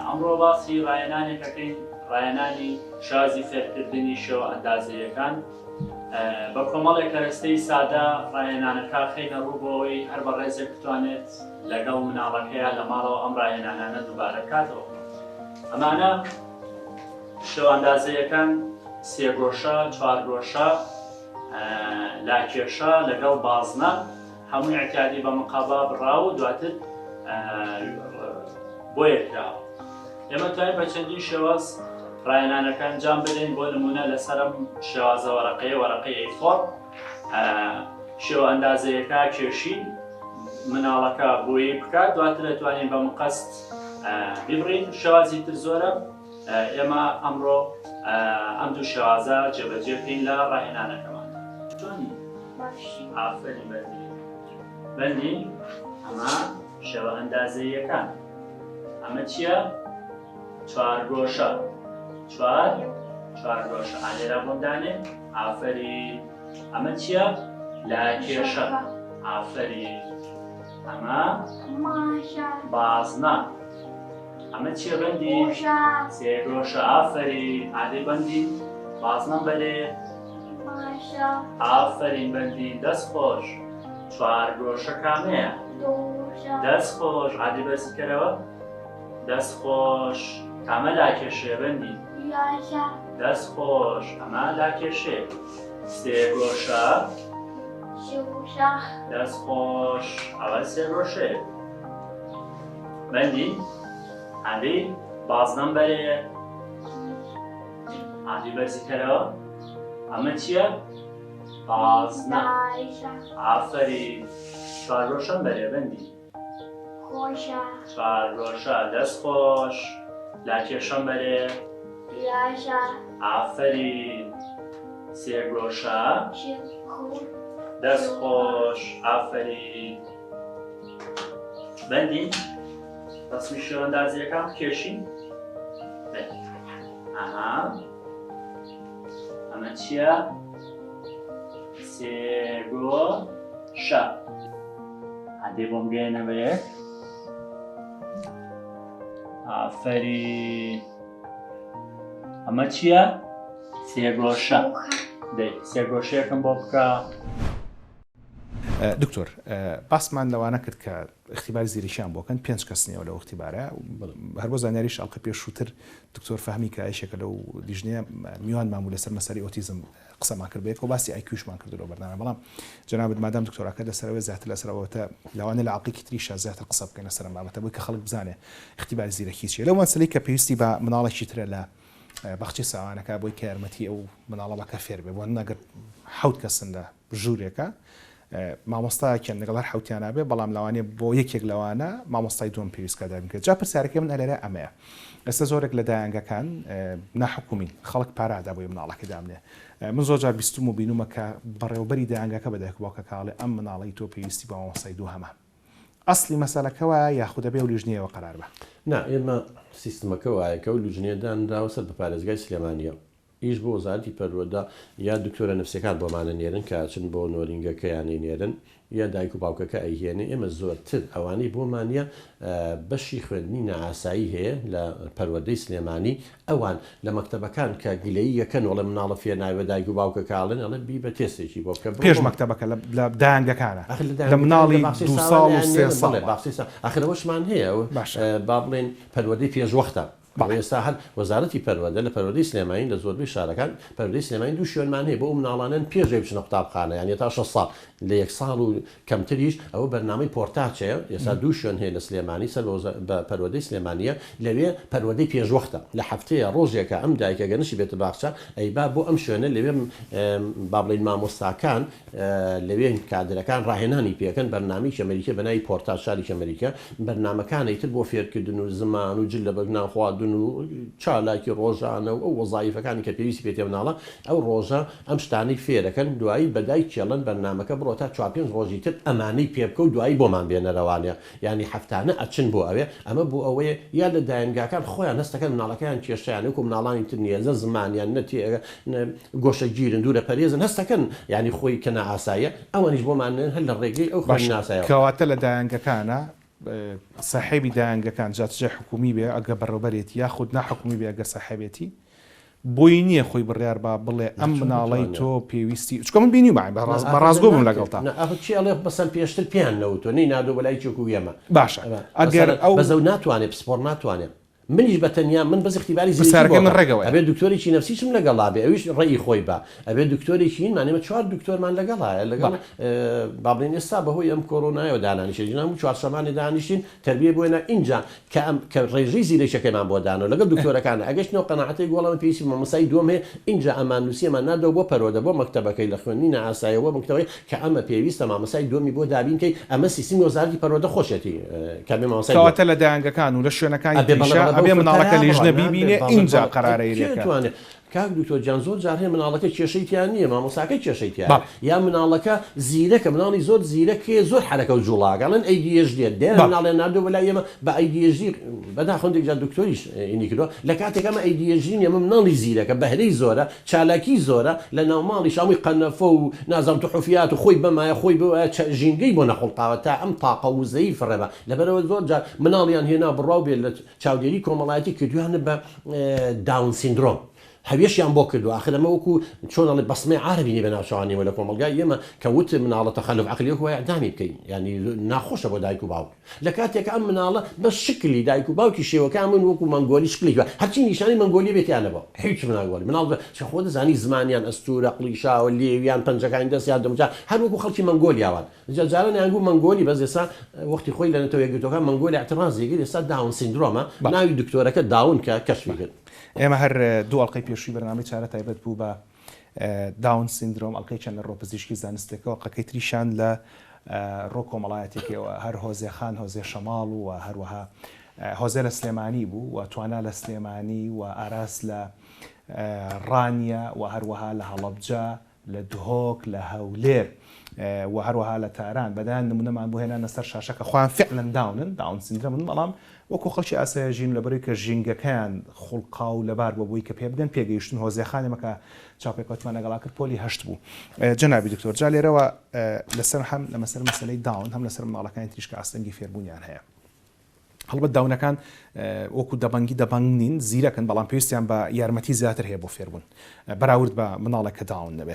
ئەمڕۆ باسی ڕاهێنانێک ئەکەین، ڕاهێنانی شازی فێرکردنی شێوە ئەندازەییەکان. بە کۆمەڵێک کەرەستەی سادە ڕاهێنانەکە خەینە ڕوو بۆ ئەوەی هەر بەڕێزێک بتوانێت لەگەڵ مناڵەکەیا لە ماڵەوە ئەم ڕاهێنانانە دووبارە بکاتەوە. ئەمانە شێوە ئەندازەیەکان سێگۆشە، چوارگۆشە، لاکێشە لەگەڵ بازنە هەمووی ئەعتیادی بە مقەبا بڕاوە و دواتر بۆیە کراوە. ئێمە توانین بە چەندین شێواز ڕاهێنانەکە ئەنجام بدەین بۆ نمونە لەسەرم شێوازە وەرەقەیە وەرەقەی A4 شێوە ئەندازەیەکە کێشین مناڵەکە بۆیەی بکات دواتر دەتوانین بە مقەست بیبڕین شێوازی تر زۆرە ئێمە ئەمڕۆ ئەم دوو شێوازە جێبەجێ بکەین لە ڕاهێنانەکەمان چۆنی ئافرین بەندی بەندی ئەمە شێوە ئەندازەیەکان. ئەمە چییە؟ چوارگۆشە. چوار چوارگۆشە. ئا لێرە بۆم دانێ. ئافەرین. ئەمە چییە؟ لاکێشە. ئافەرین. ئەمە بازنە. ئەمە چییە بەندی؟ سێگۆشە. ئافەرین. ئادەی بەندی بازنەم بەرێ. ئافەرین بەندی دەست خۆش. چوارگۆشە کامەیە؟ دەست خۆش. عادی بەرزی کەرەوە. دەست خۆش. کامە لاکێشەیە بەندی؟ دەست خۆش. ئەمە لاکێشەیە. سێگۆشە. دەست خۆش. ئەوە سێگۆشەیە. بەندی عادی بازنەم بەرێ. عادی بەرزی کەرەوە. ئەمە چییە؟ بازنە. ئافەرین. چوارگۆشەم بەرێ بەندی. خۆشە. چوارگۆشە. دەست خۆش. لاکێشەم بەرێ. یاشە. ئافەرین. سێگۆشە. دەست خۆش. ئافەرین. بەندی ڕەسمی شێوەندازییەکان بکێشین. ئەها. ئەمە چییە؟ سێگۆشە. ئەدێ بۆم گەیەنە بە یەک. ئافەرین. ئەمە چییە؟ سێگۆشە. دەی سێگۆشەیەکم بۆ بکە. دکتۆر باسمان لەوانە کرد کە اختیباری زیرەکیان بۆ کەن پێنج کەس نیەوە لەو اختیبارە هەر بۆ زانیاریش ئەڵقە پێشووتر دکتۆر فەهمی کە یەکێکە لەو لیژنەیە میوانمان بوو لەسەر مەسەلەی ئۆتیزم قسەمان کرد بەیەکەوە باسی IQ شمان کرد لەو بەرنامە بەڵام جەنابت مادام دکتۆراکە لەسەرەوە زیاتر لەسەر ئەوەتە لەوانەیە لە ئەڵقەیەکی تریشا زیاتر قسە بکەین لەسەر ئەم بابەتە بۆی کە خەڵک بزانێ اختیباری زیرەکی چییە لەو مەسەلەی کە پێویستی بە مناڵێکی ترە لە باخچەی ساوانەکە بۆی کە یارمەتی ئەو مناڵە بە کە فێر بێ بۆ نەگەر حەوت کەسن لە ژوورێکە مامۆستایەکیان لەگەڵ هەر حەوتیانا بێ بەڵام لەوانەیە بۆ یەکێک لەوانە مامۆستای دووەم پێویست کە دابین کرێت جا پرسیارەکەی من ئەلێرە ئەمەیە ئێستا زۆرێک لە دایەنگەکان ناحکومین خەڵک پارە ئەدا بۆی مناڵەکەی دابنێ من زۆر جار بیستم و بینومە کە بەڕێوەبەری دایەنگەکە بە دایک و باوکەکە ئەڵێ ئەم مناڵەی تۆ پێویستی بە مامۆستای دووهەمە ئەسڵی مەسەلەکە وایە یاخود ئەبێ ئەو لیژنەیەوە قەرار بە؟ نا ئێمە سیستمەکە وایە کە ئەو لوجنەیە دانراوە سەر بە پارێزگای سلێمانییە ئیش بۆ وەزارەتی پەروەردە یا دکتۆرە نەفسیەکان بۆمان ئەنێرن کە ئەچن بۆ نۆرینگەکەیان ئەینێرن یا دایک و باوکەکە ئەیهێنێ ئێمە زۆرتر ئەوانەی بۆمانە بەشی خوێندنی نائاسایی هەیە لە پەروەردەی سلێمانی ئەوان لە مەکتەبەکان کە گلەیی یەکەن وەڵێ مناڵە فێر نابێ دایک و باوکەکە ئەڵێن ئەڵێ بیبە تێستێکی بۆ بکە پێش مەکتەبەکە لە دایەنگەکانە لە مناڵی دوو ساڵ و سێ ساڵ ئاخر ئەوەشمان هەیە با بڵێن پەروەردەی پێشوەختە بەڵێ ئێستا هەر وەزارەتی پەروەردە لە پەروەردەی سلێمانی لە زۆربەی شارەکان پەروەردەی سلێمانی دوو شوێنمان هەیە بۆ ئەو مناڵانەن پێش ئەوەی بچنە قوتابخانە یانی تا شەش ساڵ لە یەک ساڵ و کەمتریش ئەوە بەرنامەی پۆرتاچەیە ئێستا دوو شوێن هەیە لە سلێمانی سەر بە پەروەردەی سلێمانیە لەوێ پەروەردەی پێشوەختە لە هەفتەیە ڕۆژێکە ئەم دایکە گەر نەشی بێتە باخچە ئەیبا بۆ ئەم شوێنە لەوێ با بڵێین مامۆستاکان لەوێ کادرەکان ڕاهێنانی پێکەن بەرنامەیەکی ئەمەریکیە بەناوی پۆرتاج شارێکی ئەمەریکا بەرنامەکانەی تر بۆ فێرکردن و زمان و جل لەبەر نان خواردن و چالاکی ڕۆژانە و ئەو وەزایفەکانی کە پێویستی پێ مناڵە ئەو ڕۆژە ئەم شتانەی فێرەکەن دوایی بە دایکێڵن بەرنامەکە بڕۆ تا چوار پێنج ڕۆژی تر ئەمانەی پێ بکە و دوایی بۆمان بێنەرەوانە یانی هەفتانە ئەچن بۆ ئەوێ ئەمە بۆ ئەوەیە یا لە دایەنگاکان خۆیان هەستەکەن مناڵەکەیان کێشەیان وەکو مناڵانی تر نیە نە زمانیان نە تێ نە گۆشەگیرن دوورە پەرێزن هەستەکەن یانی خۆی کە نائاساییە ئەوانیش بۆمان نێن هەر لە ڕێگەی ئەو باشە خوێندناسایەوە. کەواتە لە دایەنگەکانە ساحێبی دایەنگەکان جا چ جای حکومی بێ ئەگەر بەڕێوبەرێتی یاخود ناحکومی بێ ئەگەر ساحێبێتی بۆی نییە خۆی بڕیار با بڵێ ئەم مناڵەی تۆ پێویستی چونکە من بینیومە بە ڕاستگۆ بم لەگەڵتا. نا ئەخ کێ ئەڵێ مەسەن پێشتر پێیان نەوتوە نەی ناردوە بۆ لای کێک و ئێمە باشە ئەگەر ئەو بەس ئەو ناتوانێ پسپۆڕ ناتوانێ منیش بە تەنیا من بەس ئیختیباری زیرەکی پرسیارەکەی بۆ من ئەکەم ڕێک ئەوەیە. ئەبێ دکتۆرێکی نەفسیشم لەگەڵا بێ ئەویش ڕەئی خۆی با ئەبێ دکتۆرێکی هینمان ئێمە چوار دکتۆرمان لەگەڵایە لەگەڵ بەڵێ. با بڵێین ئێستا بەهۆی ئەم کۆرۆنایەوە دانانیشین ژنان هەموو چوارشەمانێ دانیشتین تەربیە بۆ نا ئینجا کە ئەم کە ڕێژەی زیرەکیەکەمان بۆ دانەوە لەگەڵ دکتۆرەکان ئەگەشتنەوە قەناعەتێک وەڵا من پێویستی بە مامۆستای دووەم هەیە ئینجا ئەمان نووسیەمان ناردەوە بۆ پەروەردە بۆ مەکتەبەکەی لە خوێندنی نائاساییەوە بۆ مەکتەبەکەی کە ئەمە پێویستە مامۆستای دووەمی بۆ دابین کەی ئەمە سیستمی وەزارەتی پەروەردە خۆشیەتی کە ئەبێ مامۆستای دووەم کەواتە لە دایەنگەکان و لە شوێنەکانی ئەبێ بەڵێ تریشا بەڵێ بەو ئەبێ مناڵەکە فلتەرە لیژنە بڕوا نابێ بیبینێ بەڵێ ئینجا بەڵێ قەرارەی کێ لێکا. توانێ. کاک دکتۆر گیان زۆر جار هەیە مناڵەکە کێشەی تیا نییە مامۆستاکە کێشەی تیایە یا مناڵەکە زیرەکە مناڵی زۆر زیرەک هەیە زۆر حەرەکە و جوڵاکە ئەڵێن ADHD دەیان مناڵیان ناردووە بۆ لای ئێمە بە ADHD بەداخەوە هەندێک جار دکتۆریش ئینی کردووە لە کاتێک ئەمە ADHD نییە ئەمە مناڵی زیرەکە بەهرەی زۆرە چالاکی زۆرە لە ناوماڵیش هەمووی قەنەفە و نازانم تحوفیات و خۆی بەمایە خۆی بەوایە ژینگەی بۆ نەخوڵقاوە تا ئەم تاقە وزەی فڕێ بە لەبەرئەوە زۆر جار مناڵیان هێنا بڕواو بێ لە چاودێری کۆمەڵایەتی کردویانە بە داون سیندرۆم هەوێشیان بۆ کردوە ئاخر ئەمە وەکو چۆن ئەڵێ بەسمەی عارەبی نیە بە ناوچەوانی ئێمە لە کۆمەڵگای ئێمە کە وت مناڵە تەخەلوف عەقلی وەکو وایە ئیعدامی بکەین یانی ناخۆشە بۆ دایک و باوک لە کاتێک ئەم مناڵە بەس شکلی دایک و باوکی شێوەکان بوون وەکو مەنگۆلی شکلێکی وا هەرچی نیشانەی مەنگۆلی بێ تیا نەبووە هیچ مناگۆلی مناڵ چ خۆ دەزانی زمانیان ئەستوورە قڵیشاوە لێویان پەنجەکانی دەستیان دەموچاو هەر وەکو خەڵکی مەنگۆلیا وان جا جاران ئەیانگوو مەنگۆلی بەس ئێستا وەختی خۆی لە نەتەوە یەکگرتووەکان مەنگۆلی اعتڕازی کرد ئێستا داون سیندرۆمە ناوی دکتۆرەکە داون کە کەشفی کرد. ئێمە هەر دوو ئەڵقەی پێشووی بەرنامەی چارە تایبەت بوو بە داون سیندرۆم، ئەڵقەیەکیان لە ڕۆ پزیشکی زانستێکەوە، ئەڵقەکەی تریشیان لە ڕۆ کۆمەڵایەتێکەوە، هەر هۆزێ خان، هۆزێ شەماڵ و هەروەها هۆزێ لە سلێمانی بوو و توانا لە سلێمانی و ئاراس لە ڕانیە و هەروەها لە هەڵەبجە لە دهۆک، لە هەولێر و هەروەها لە تاران بەدەیان نمونەمان بۆ هێنانە سەر شاشە کە خۆیان فعلەن داونن، داون سیندرەمن، بەڵام وەکو خەڵکی ئاسایی ژین و لەبەرئەوەی کە ژینگەکەیان خوڵقاو و لەبار بووە بۆی کە پێبگەن پێگەیشتوون، هۆزێ خان ئێمە کە چاوپێکەوتمان لەگەڵا کرد پۆلی هەشت بوو. جەنابی دکتۆر جا لێرەوە لەسەر هەم لە مەسەر مەسەلەی داون هەم لەسەر منداڵەکانی تریش کە ئاستەنگی فێربوونیان هەیە. هەڵبەت داونەکان وەکو دەبەنگی دەبەنگ نین، زیرەکن، بەڵام پێویستیان بە یارمەتی زیاتر هەیە بۆ فێربوون بەراورد بە مناڵێک کە داون نەبێ.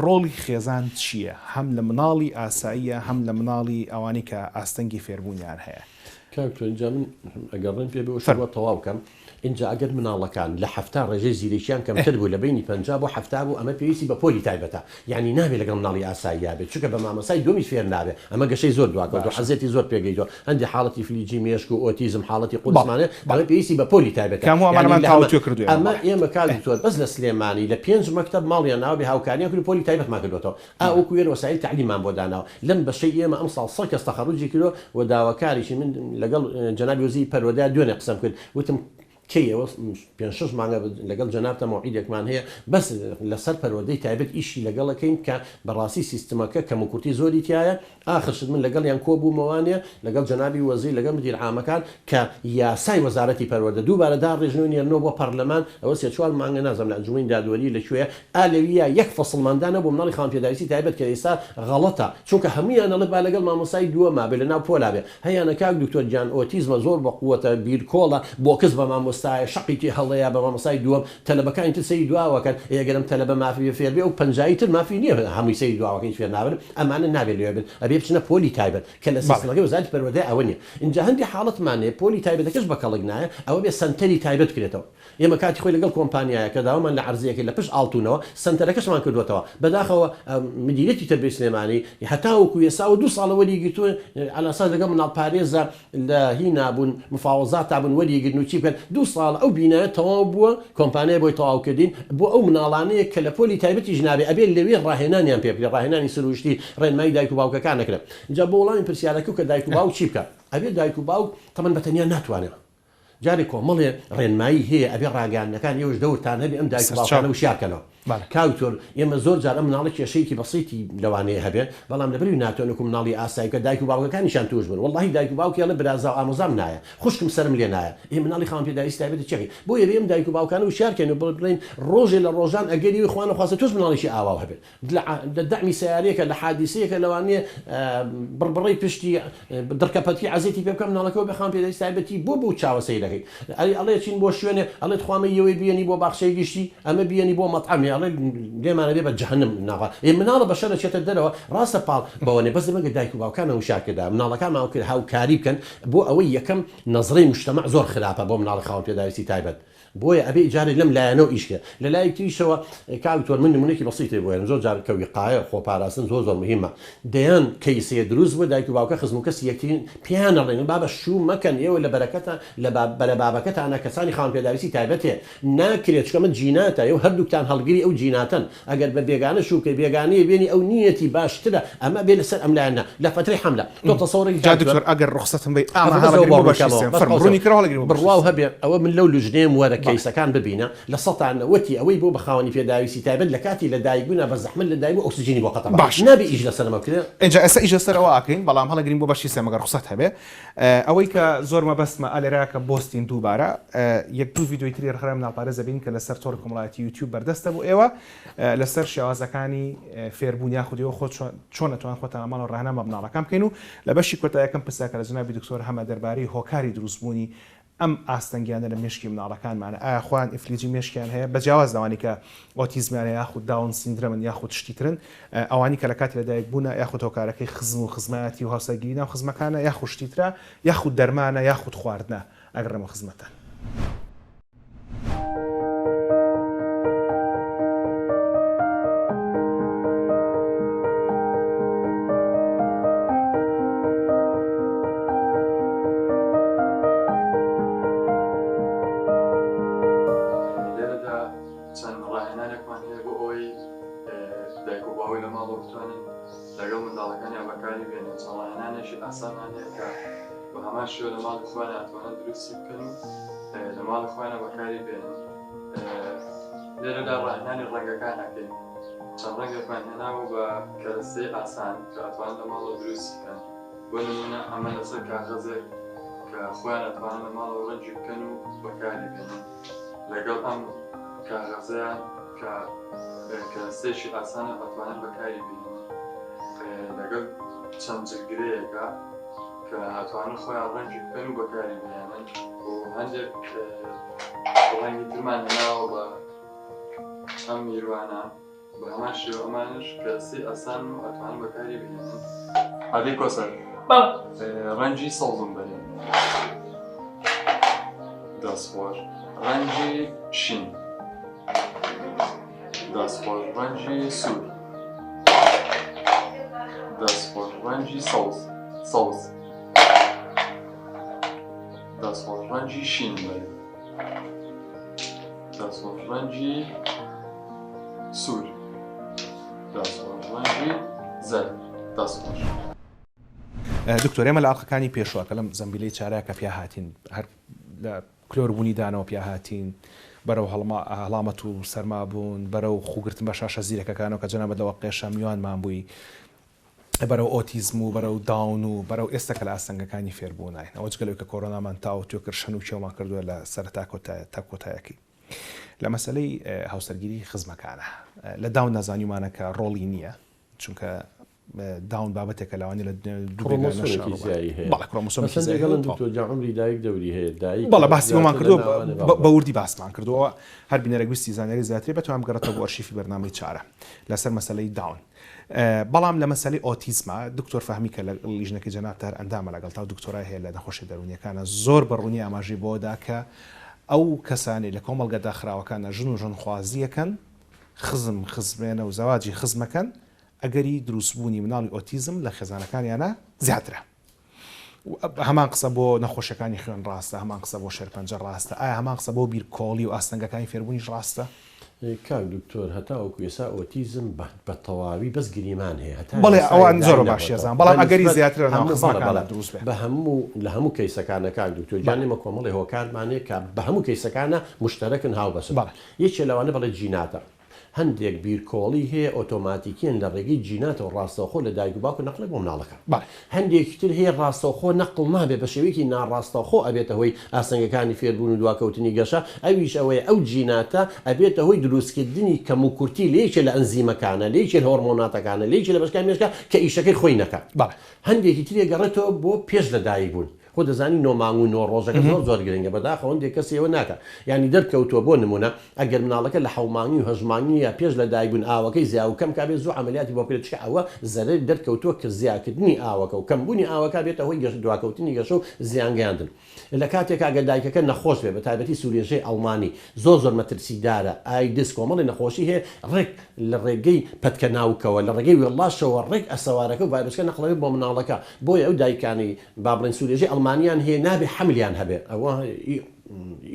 ڕۆڵی خێزان چییە هەم لە مناڵی ئاساییە هەم لە مناڵی ئەوانەی کە ئاستەنگی فێربوونیان هەیە؟ کاک تۆ ئینجا من ئەگەر ڕێم پێ بێ ئەو شتە تەواو کەم. ئینجا ئەگەر مناڵەکان لە 70 ڕێژەی زیرەکیان کەمتر بوو لە بەینی 50 بۆ 70 بوو ئەمە پێویستی بە پۆلی تایبەتە یانی نابێ لەگەڵ مناڵی ئاساییا بێت چونکە بە مامۆستای دووەمیش فێر نابێ ئەمە گەشەی زۆر دواکەوتووە باشە. عەزێتی زۆر پێگەیتووە هەندێ حاڵەتی فلیجی مێشک و ئۆتیزم حاڵەتی بەڵێ قورسمان هەیە بەڵێ ئەمە پێویستی بە پۆلی تایبەتە کە هەموو یانی ئەمانەمان لە هەمە تاوتوێ کردووە ئێمە ئەمە بەڵێ ئێمە کاک ئێ. دکتۆر بەس لە سلێمانی لە پێنج مەکتەب ماڵیان ناوە بێ هاوکاریان کرد و پۆلی تایبەتمان کردووەتەوە ئا وەکو وێر وەسائیل تەعلیممان بۆ داناوە لەم بەشەی ئێمە ئەمساڵ سەد کەس تەخەروجی کردووە و داواکاریشین من لەگەڵ جەنابی وەزیری پەروەردە دوێنێ قسەم کرد وتم کەی ئەوە پێنج شەش مانگە لەگەڵ جەنابتا مەوعیدێکمان هەیە بەس لەسەر پەروەردەی تایبەت ئیشی لەگەڵ ئەکەین کە بەڕاستی سیستمەکە کەموکورتی زۆری تیایە ئاخر شت من لەگەڵیان کۆبوومەوانێ لەگەڵ جەنابی وەزیر لەگەڵ مدیر عامەکان کە یاسای وەزارەتی پەروەردە دووبارە داڕێژن و نێرنەوە بۆ پەرلەمان ئەوە سێ چوار مانگە نازانم لە ئەنجومەنی دادوەری لە کوێیە ئا لەویا یەک فەسڵمان دانا بۆ مناڵی خاوەن پێداویستی تایبەت کە ئێستا غەڵەتە چونکە هەموویان ئەڵێ با لەگەڵ مامۆستای دووەما بێ لەناو پۆلا بێ هەیانە کاک دکتۆر گیان ئۆتیزمە زۆر بە قوەتە بیرکۆڵە بۆکس بە مامۆستایە شەقی تێ هەڵەیە بە مامۆستای دووەم تەلەبەکانی تر سەیری دواوەکەن ئێ ئەگەر ئەم تەلەبە مافی بێ فێر بێ ئەو پەنجایی تر مافی نیە هەمووی سەیری دواوەکەن هیچ فێر نابن ئەمانە نابێ لەوێ بن ئەبێ بچنە پۆلی تایبەت کە لە سیستمەکەی وەزارەتی پەروەردەیا ئەوە نیە ئینجا هەندێ حاڵەتمان هەیە پۆلی تایبەتەکەش بە کەڵک نایە ئەوە بێ سەنتەری تایبەت بکرێتەوە ئێمە کاتی خۆی لەگەڵ کۆمپانیایەکە داوامان لە عەرزەیە کرد لە پشت ئاڵتونەوە سەنتەرەکەشمان کردووەتەوە بەداخەوە مدیریەتی تەربیەی سلێمانی هەتاوەکو ئێستا دوو ساڵە وەریگرتوون عەلاساس لەگەڵ مناڵپارێزە لە هینا بوون مفاوەزاتا بوون وەریگرن و چی بکەن دوو ساڵە ئەو بینایە تەواو بووە کۆمپانیای بۆی تەواو کردین بۆ ئەو مناڵانەیە کە لە پۆلی تایبەتیش نابێ ئەبێ لەوێ ڕاهێنانیان پێ بکرێ ڕاهێنانی سروشتی ڕێنمایی دایک و باوکەکان نەکرێ جا بۆ وەڵامی پرسیارەکە کە دایک و باوک چی بکا ئەبێ دایک و باوک تەمەن بە تەنیا ناتوانێ جارێ کۆمەڵێ ڕێنمایی هەیە ئەبێ ڕاگەیاندنەکان ئێوەش دەورتان هەبێ ئەم دایک و باوکانە وشیار کەنەوە. کاک دکتۆر ئێمە زۆر جار ئەم مناڵە کێشەیەکی بەسیتی لەوانەیە هەبێ بەڵام لەبەروی ناتوانن وەکو مناڵی ئاسایی بکە دایک و باوکەکانیشیان توش بوون وەڵاهی دایک و باوکی ئەڵێ برازا و ئامۆزام نایە خوشکم سەرم لێ نایە ئێ مناڵی خاوەن پێداویستی تایبەتی چیەکەی بۆیە بێ ئەم دایک و باوکانە وشیار کەین و بڵێین ڕۆژێ لە ڕۆژان ئەگەری وی خوا نەخواستە تۆش مناڵێکی ئاواو هەبێت لە دەعمی سەیارەیەکە لە حادیسەیەکە لەوانەیە بڕبڕەی پشتی دڕکە پەتکی عەزێتی پێ بکە مناڵەکەەوە بێ خاوەن پێداویستی تایبەتی بۆ بەو چاوە سەیرەکەی ئەی ئەڵێ چین بۆ شوێنێ ئەڵێ تخوا ئەمە یەوەی بیەنی بۆ باخچەی گشتی ئەمە بیەنی بۆ مەتعەمێ ئەڵێ لێمانە بێ بە جەهەنم ناخوا ئێ مناڵە بەشەر ئەچێتە دەرەوە ڕاستە پاڵ بەوە نێ بەس ئێمە دایک و باوکانمان وشیار کردا مناڵەکانمان کرد هاوکاری بکەن بۆ ئەوەی یەکەم نەزرەی مجتەمع زۆر خراپە بۆ مناڵی خاوەن پێداویستی تایبەت بۆیە ئەبێ جارێ لەم لایەنەوە ئیش کرێ. لە لایەکی تریشەوە کاک دکتۆر من نمونەیەکی بەسیتێ بۆ هێنم زۆر جار کە ویقایە خۆپاراستن زۆر زۆر مهمە دەیان کەیس هەیە دروست بووە دایک و باوکە خزم و کەسی یەکترین پێیان ئەڵێن بابە شوو مەکەن ئێوە لە بەرەکەتان لە بەرە بابەکەتانە کەسانی خاوەن پێداویستی تایبەت هەیە ناکرێت چونکە ئەمە جیناتە ئێوە هەردووکتان هەڵگری ئەو. ئەو جیناتەن ئەگەر بە بێگانە شوو بکەی بێگانەیە بێنی ئەو نیەتی باشترە ئەمە بێ لەسەر ئەم لایەنە لە فەترەی حەملە تۆ تەسەوڕێکی جا کاک دکتۆر ئەگەر ڕوخسەتم بەی ئاما بەس هەڵەگرین ئەوە بۆ بەشی بڕوام سێم بەس فەرموو قەوسە ڕوونی کەرەوە هەڵەگرین بۆ بەشی بڕواو سێم هەبێ ئەوە من لەو لوجنەیەم وەرە بەڵێ. کەیسەکان ببینە لە سەتا نەوەتی ئەوەی بۆ بە خاوەنی پێداویستی تایبەت لە کاتی لە دایک بوونا بە زەحمەت لە دایک بوو ئۆکسجینی بۆ قەتع بە باشە نابێ ئیش لەسەر ئەمە بکرێ. ئینجا ئێستا ئیش لەسەر ئەوە ئەکەین بەڵام هەڵەگرین بۆ بەشی سێم ئەگەر ڕوخسەت هەبێ ئەوەی کە زۆر مەبەستمە ئەلێرە کە بۆستین دووبارە یەک دوو ڤیدیۆی تری ڕێکخراوی مناڵپارێز دەبینین کە لەسەر تۆڕی کۆمەڵایەتی یوتیوب بەردەستە بۆ ئێوە لەسەر شێوازەکانی فێربوون یاخود ئێوە خۆ چۆن ئەتوان خۆتان لە ماڵەوە ڕاهێنان بە مناڵەکان بکەین و لە بەشی کۆتایەکەم پرسیارکە لە جەنابی دکتۆر هەمە دەربارەی هۆکاری دروستبوونی ئەم ئاستەنگیانە لە مێشکی مناڵەکانمانە ئایا خۆیان ئیفلیجی مێشکیان هەیە بە جیاواز لەوانی کە ئۆتیزمیان هەیە یاخود داون سیندرەمن یاخود شتی ترن ئەوانی کە لە کاتی لەدایک بوونە یاخود هۆکارەکەی خزم و خزمایەتی و هاوسەرگیری ناو خزمەکانە یاخود شتی ترە یاخود دەرمانە یاخود خواردنە ئەگەڕێمەوە خزمەتتان. لێرەدا چەند ڕاهێنانێکمان هەیە بۆ ئەوەی دایک و باوک لە ماڵەوە بتوانن لەگەڵ منداڵەکانیان بەکاری بێنن. چەند ڕاهێنانێکی ئاسانمان هەیە کە بە هەمان شێوە لە ماڵی خۆیان ئەتوانن دروستی بکەن و لە ماڵی خۆیانە بەکاری بێنن. لێرەدا ڕاهێنانی ڕەنگەکان ئەکەین. چەند ڕەنگێکمان هێناوە بە کەرەستەی ئاسان کە ئەتوانن لە ماڵەوە دروستی بکەن. بۆ نموونە ئەمە لەسەر کاغەزێک کە خۆیان ئەتوانن لە ماڵەوە ڕەنگی بکەن و بەکاری بێنن لەگەڵ ئەم کاغەزەیان کە کەرەستەیەکی ئاسانە ئەتوانن بەکاری بێنن لەگەڵ چەند جلگرەیەکە کە ئەتوانن خۆیان ڕەنگی بکەن و بەکاری بهێنن و هەندێک ڕەنگی ترمان هێناوە بە ئەم میروانە بە هەمان شێوە ئەمانەش کەرەستەی ئاسانن و ئەتوانن بەکاری بهێنن. ئادەی کۆسەر بەڵێ. ڕەنگی سەوزم بەرێ. دەست خۆش. ڕەنگی شین. دەست خۆش. ڕەنگی سوور. دەست خۆش. ڕەنگی سەوز. سەوز. دەست خۆش. ڕەنگی شین بەرێ. دەست خۆش. ڕەنگی سوور. دەست خۆش. ڕەنگی زەرد. دەست خۆش. دکتۆر ئێمە لە ئەڵقەکانی پێشوە کە لەم زەمبیلەی چارە کە پیا هاتین هەر لە کلۆر بوونی دانەوە پیا هاتین بەرەو هەڵامەت و سەرما بوون بەرەو خوگرتن بە شاشە زیرەکەکانەوە کە جەنابت لە وەقێشە میوانمان بووی بەرەو ئۆتیزم و بەرەو داون و بەرەو ئێستا کە لە ئاستەنگەکانی فێربووناین ئەوە جگە لەوەی کە کۆرۆنامان تاوتوێ کرد شەن و کێومان کردووە لە سەرەتا کۆتایە تا کۆتایەکەی لە مەسەلەی هاوسەرگیری خزمەکانە لە داون نازانیومانە کە ڕۆڵی نییە چونکە داون بابەتێکە لەوانەیە لە دوو بێگانە کرۆمۆسۆمێکی زیایی هەیە. بەڵێ کرۆمۆسۆمێکی مەسەن زیایی دەگەڵن هەیە. دکتۆر جا عومری دایک دەوری هەیە دایک بەڵێ باسی ئەومان زیاتر لە کردووە ناوانێ بە بەڵێ. بە وردی باسمان کردووە هەر بینەرێک ویستی زانیاری زیاتری بتوان بگەڕێتەوە بۆ ئەرشیفی بەرنامەی چارە لەسەر مەسەلەی داون بەڵام لە مەسەلەی ئۆتیزما دکتۆر فەهمی کە لە لیژنەکەی جەنابت هەر ئەندامە لەگەڵ تا و دکتۆرای هەیە لە نەخۆشیە دەروونیەکانە زۆر بە ڕوونی ئاماژەی بەوەدا کە ئەو کەسانەی لە کۆمەڵگە داخراوەکانە ژن و ژنخوازیەکەن خزم خزمێنە و زەواجی خزمەکەن ئەگەری دروستبوونی مناڵی ئۆتیزم لە خێزانەکانیانا زیاترە. هەمان قسە بۆ نەخۆشیەکانی خوێن ڕاستە، هەمان قسە بۆ شێرپەنجە ڕاستە، ئایا هەمان قسە بۆ بیرکۆڵی و ئاستەنگەکانی فێربوونیش ڕاستە؟ کاک دکتۆر هەتاوەکو ئێستا ئۆتیزم بە تەواوی بەس گریمان هەیە هەتا بەڵێ ئێستا ئەوان ئیدعای زۆر بە باشی نەبۆتەوە ئەزانم بەڵام بە ئەگەری نیسبەت زیاترە لەناو هەموو بەڵێ خزمەکاندا بەڵێ دروست بێ. بە هەموو لە هەموو کەیسەکانە کاک دکتۆر گیان بەڵێ. ئێمە کۆمەڵێ هۆکارمان هەیە کە بە هەموو کەیسەکانە موشتەرەکن هاوبەشن بەڵێ. یەکێ لەوانە بەڵێ جیناتە هەندێک بیرکۆڵی هەیە ئۆتۆماتیکیەن لە ڕێگەی جیناتەوە ڕاستەوخۆ لە دایک و باوک نەقڵێ بۆ مناڵەکە. بەڵێ. هەندێکی تر هەیە ڕاستەوخۆ نەقڵ نابێ بە شێوەیەکی ناڕاستەوخۆ ئەبێتە هۆی ئاستەنگەکانی فێربوون و دواکەوتنی گەشە ئەویش ئەوەیە ئەو جیناتە ئەبێتە هۆی دروستکردنی کەموکورتی لە یەکێ لە ئەنزیمەکانە لە یەکێ لە هۆرمۆناتەکانە لە یەکێ لە بەشەکانی مێشکە کە ئیشەکەی خۆی نەکات. بەڵێ. هەندێکی تری ئەگەڕێتەوە بۆ پێش لەدایکبوون. خۆ دەزانی نۆ مانگ و نۆ ڕۆژەکە زۆر زۆر گرنگە بەداخەوە هەندێک کەس ئێوە ناکا یانی دەرکەوتووە بۆ نمونە ئەگەر مناڵەکە لە حەو مانگی و هەشت مانگی یا پێش لە دایک بوون ئاوەکەی زیا و کەم کا بێت زوو عەمەلیاتی بۆ بکرێت چونکە ئەوە زەرەری دەرکەوتووە کە زیاکردنی ئاوەکە و کەم بوونی ئاوەکە بێتە هۆی گەشە دواکەوتنی گەشە و زیان گەیاندن لە کاتێکا ئەگەر دایکەکە نەخۆش بێت بە تایبەتی سورێژەی ئەڵمانی زۆر زۆر مەترسیدارە ئایدز کۆمەڵی نەخۆشی هەیە ڕێک لە ڕێگەی پەتکە ناوکەوە لە ڕێگەی وێڵاشەوە ڕێک ئەسەوارەکە و ڤایرۆسەکە نەقڵەبێت بۆ مناڵەکە بۆیە ئەو دایکانەی با بڵێین سورێژەی ئەڵمانیان هەیە نابێ حەملیان هەبێ ئەوە.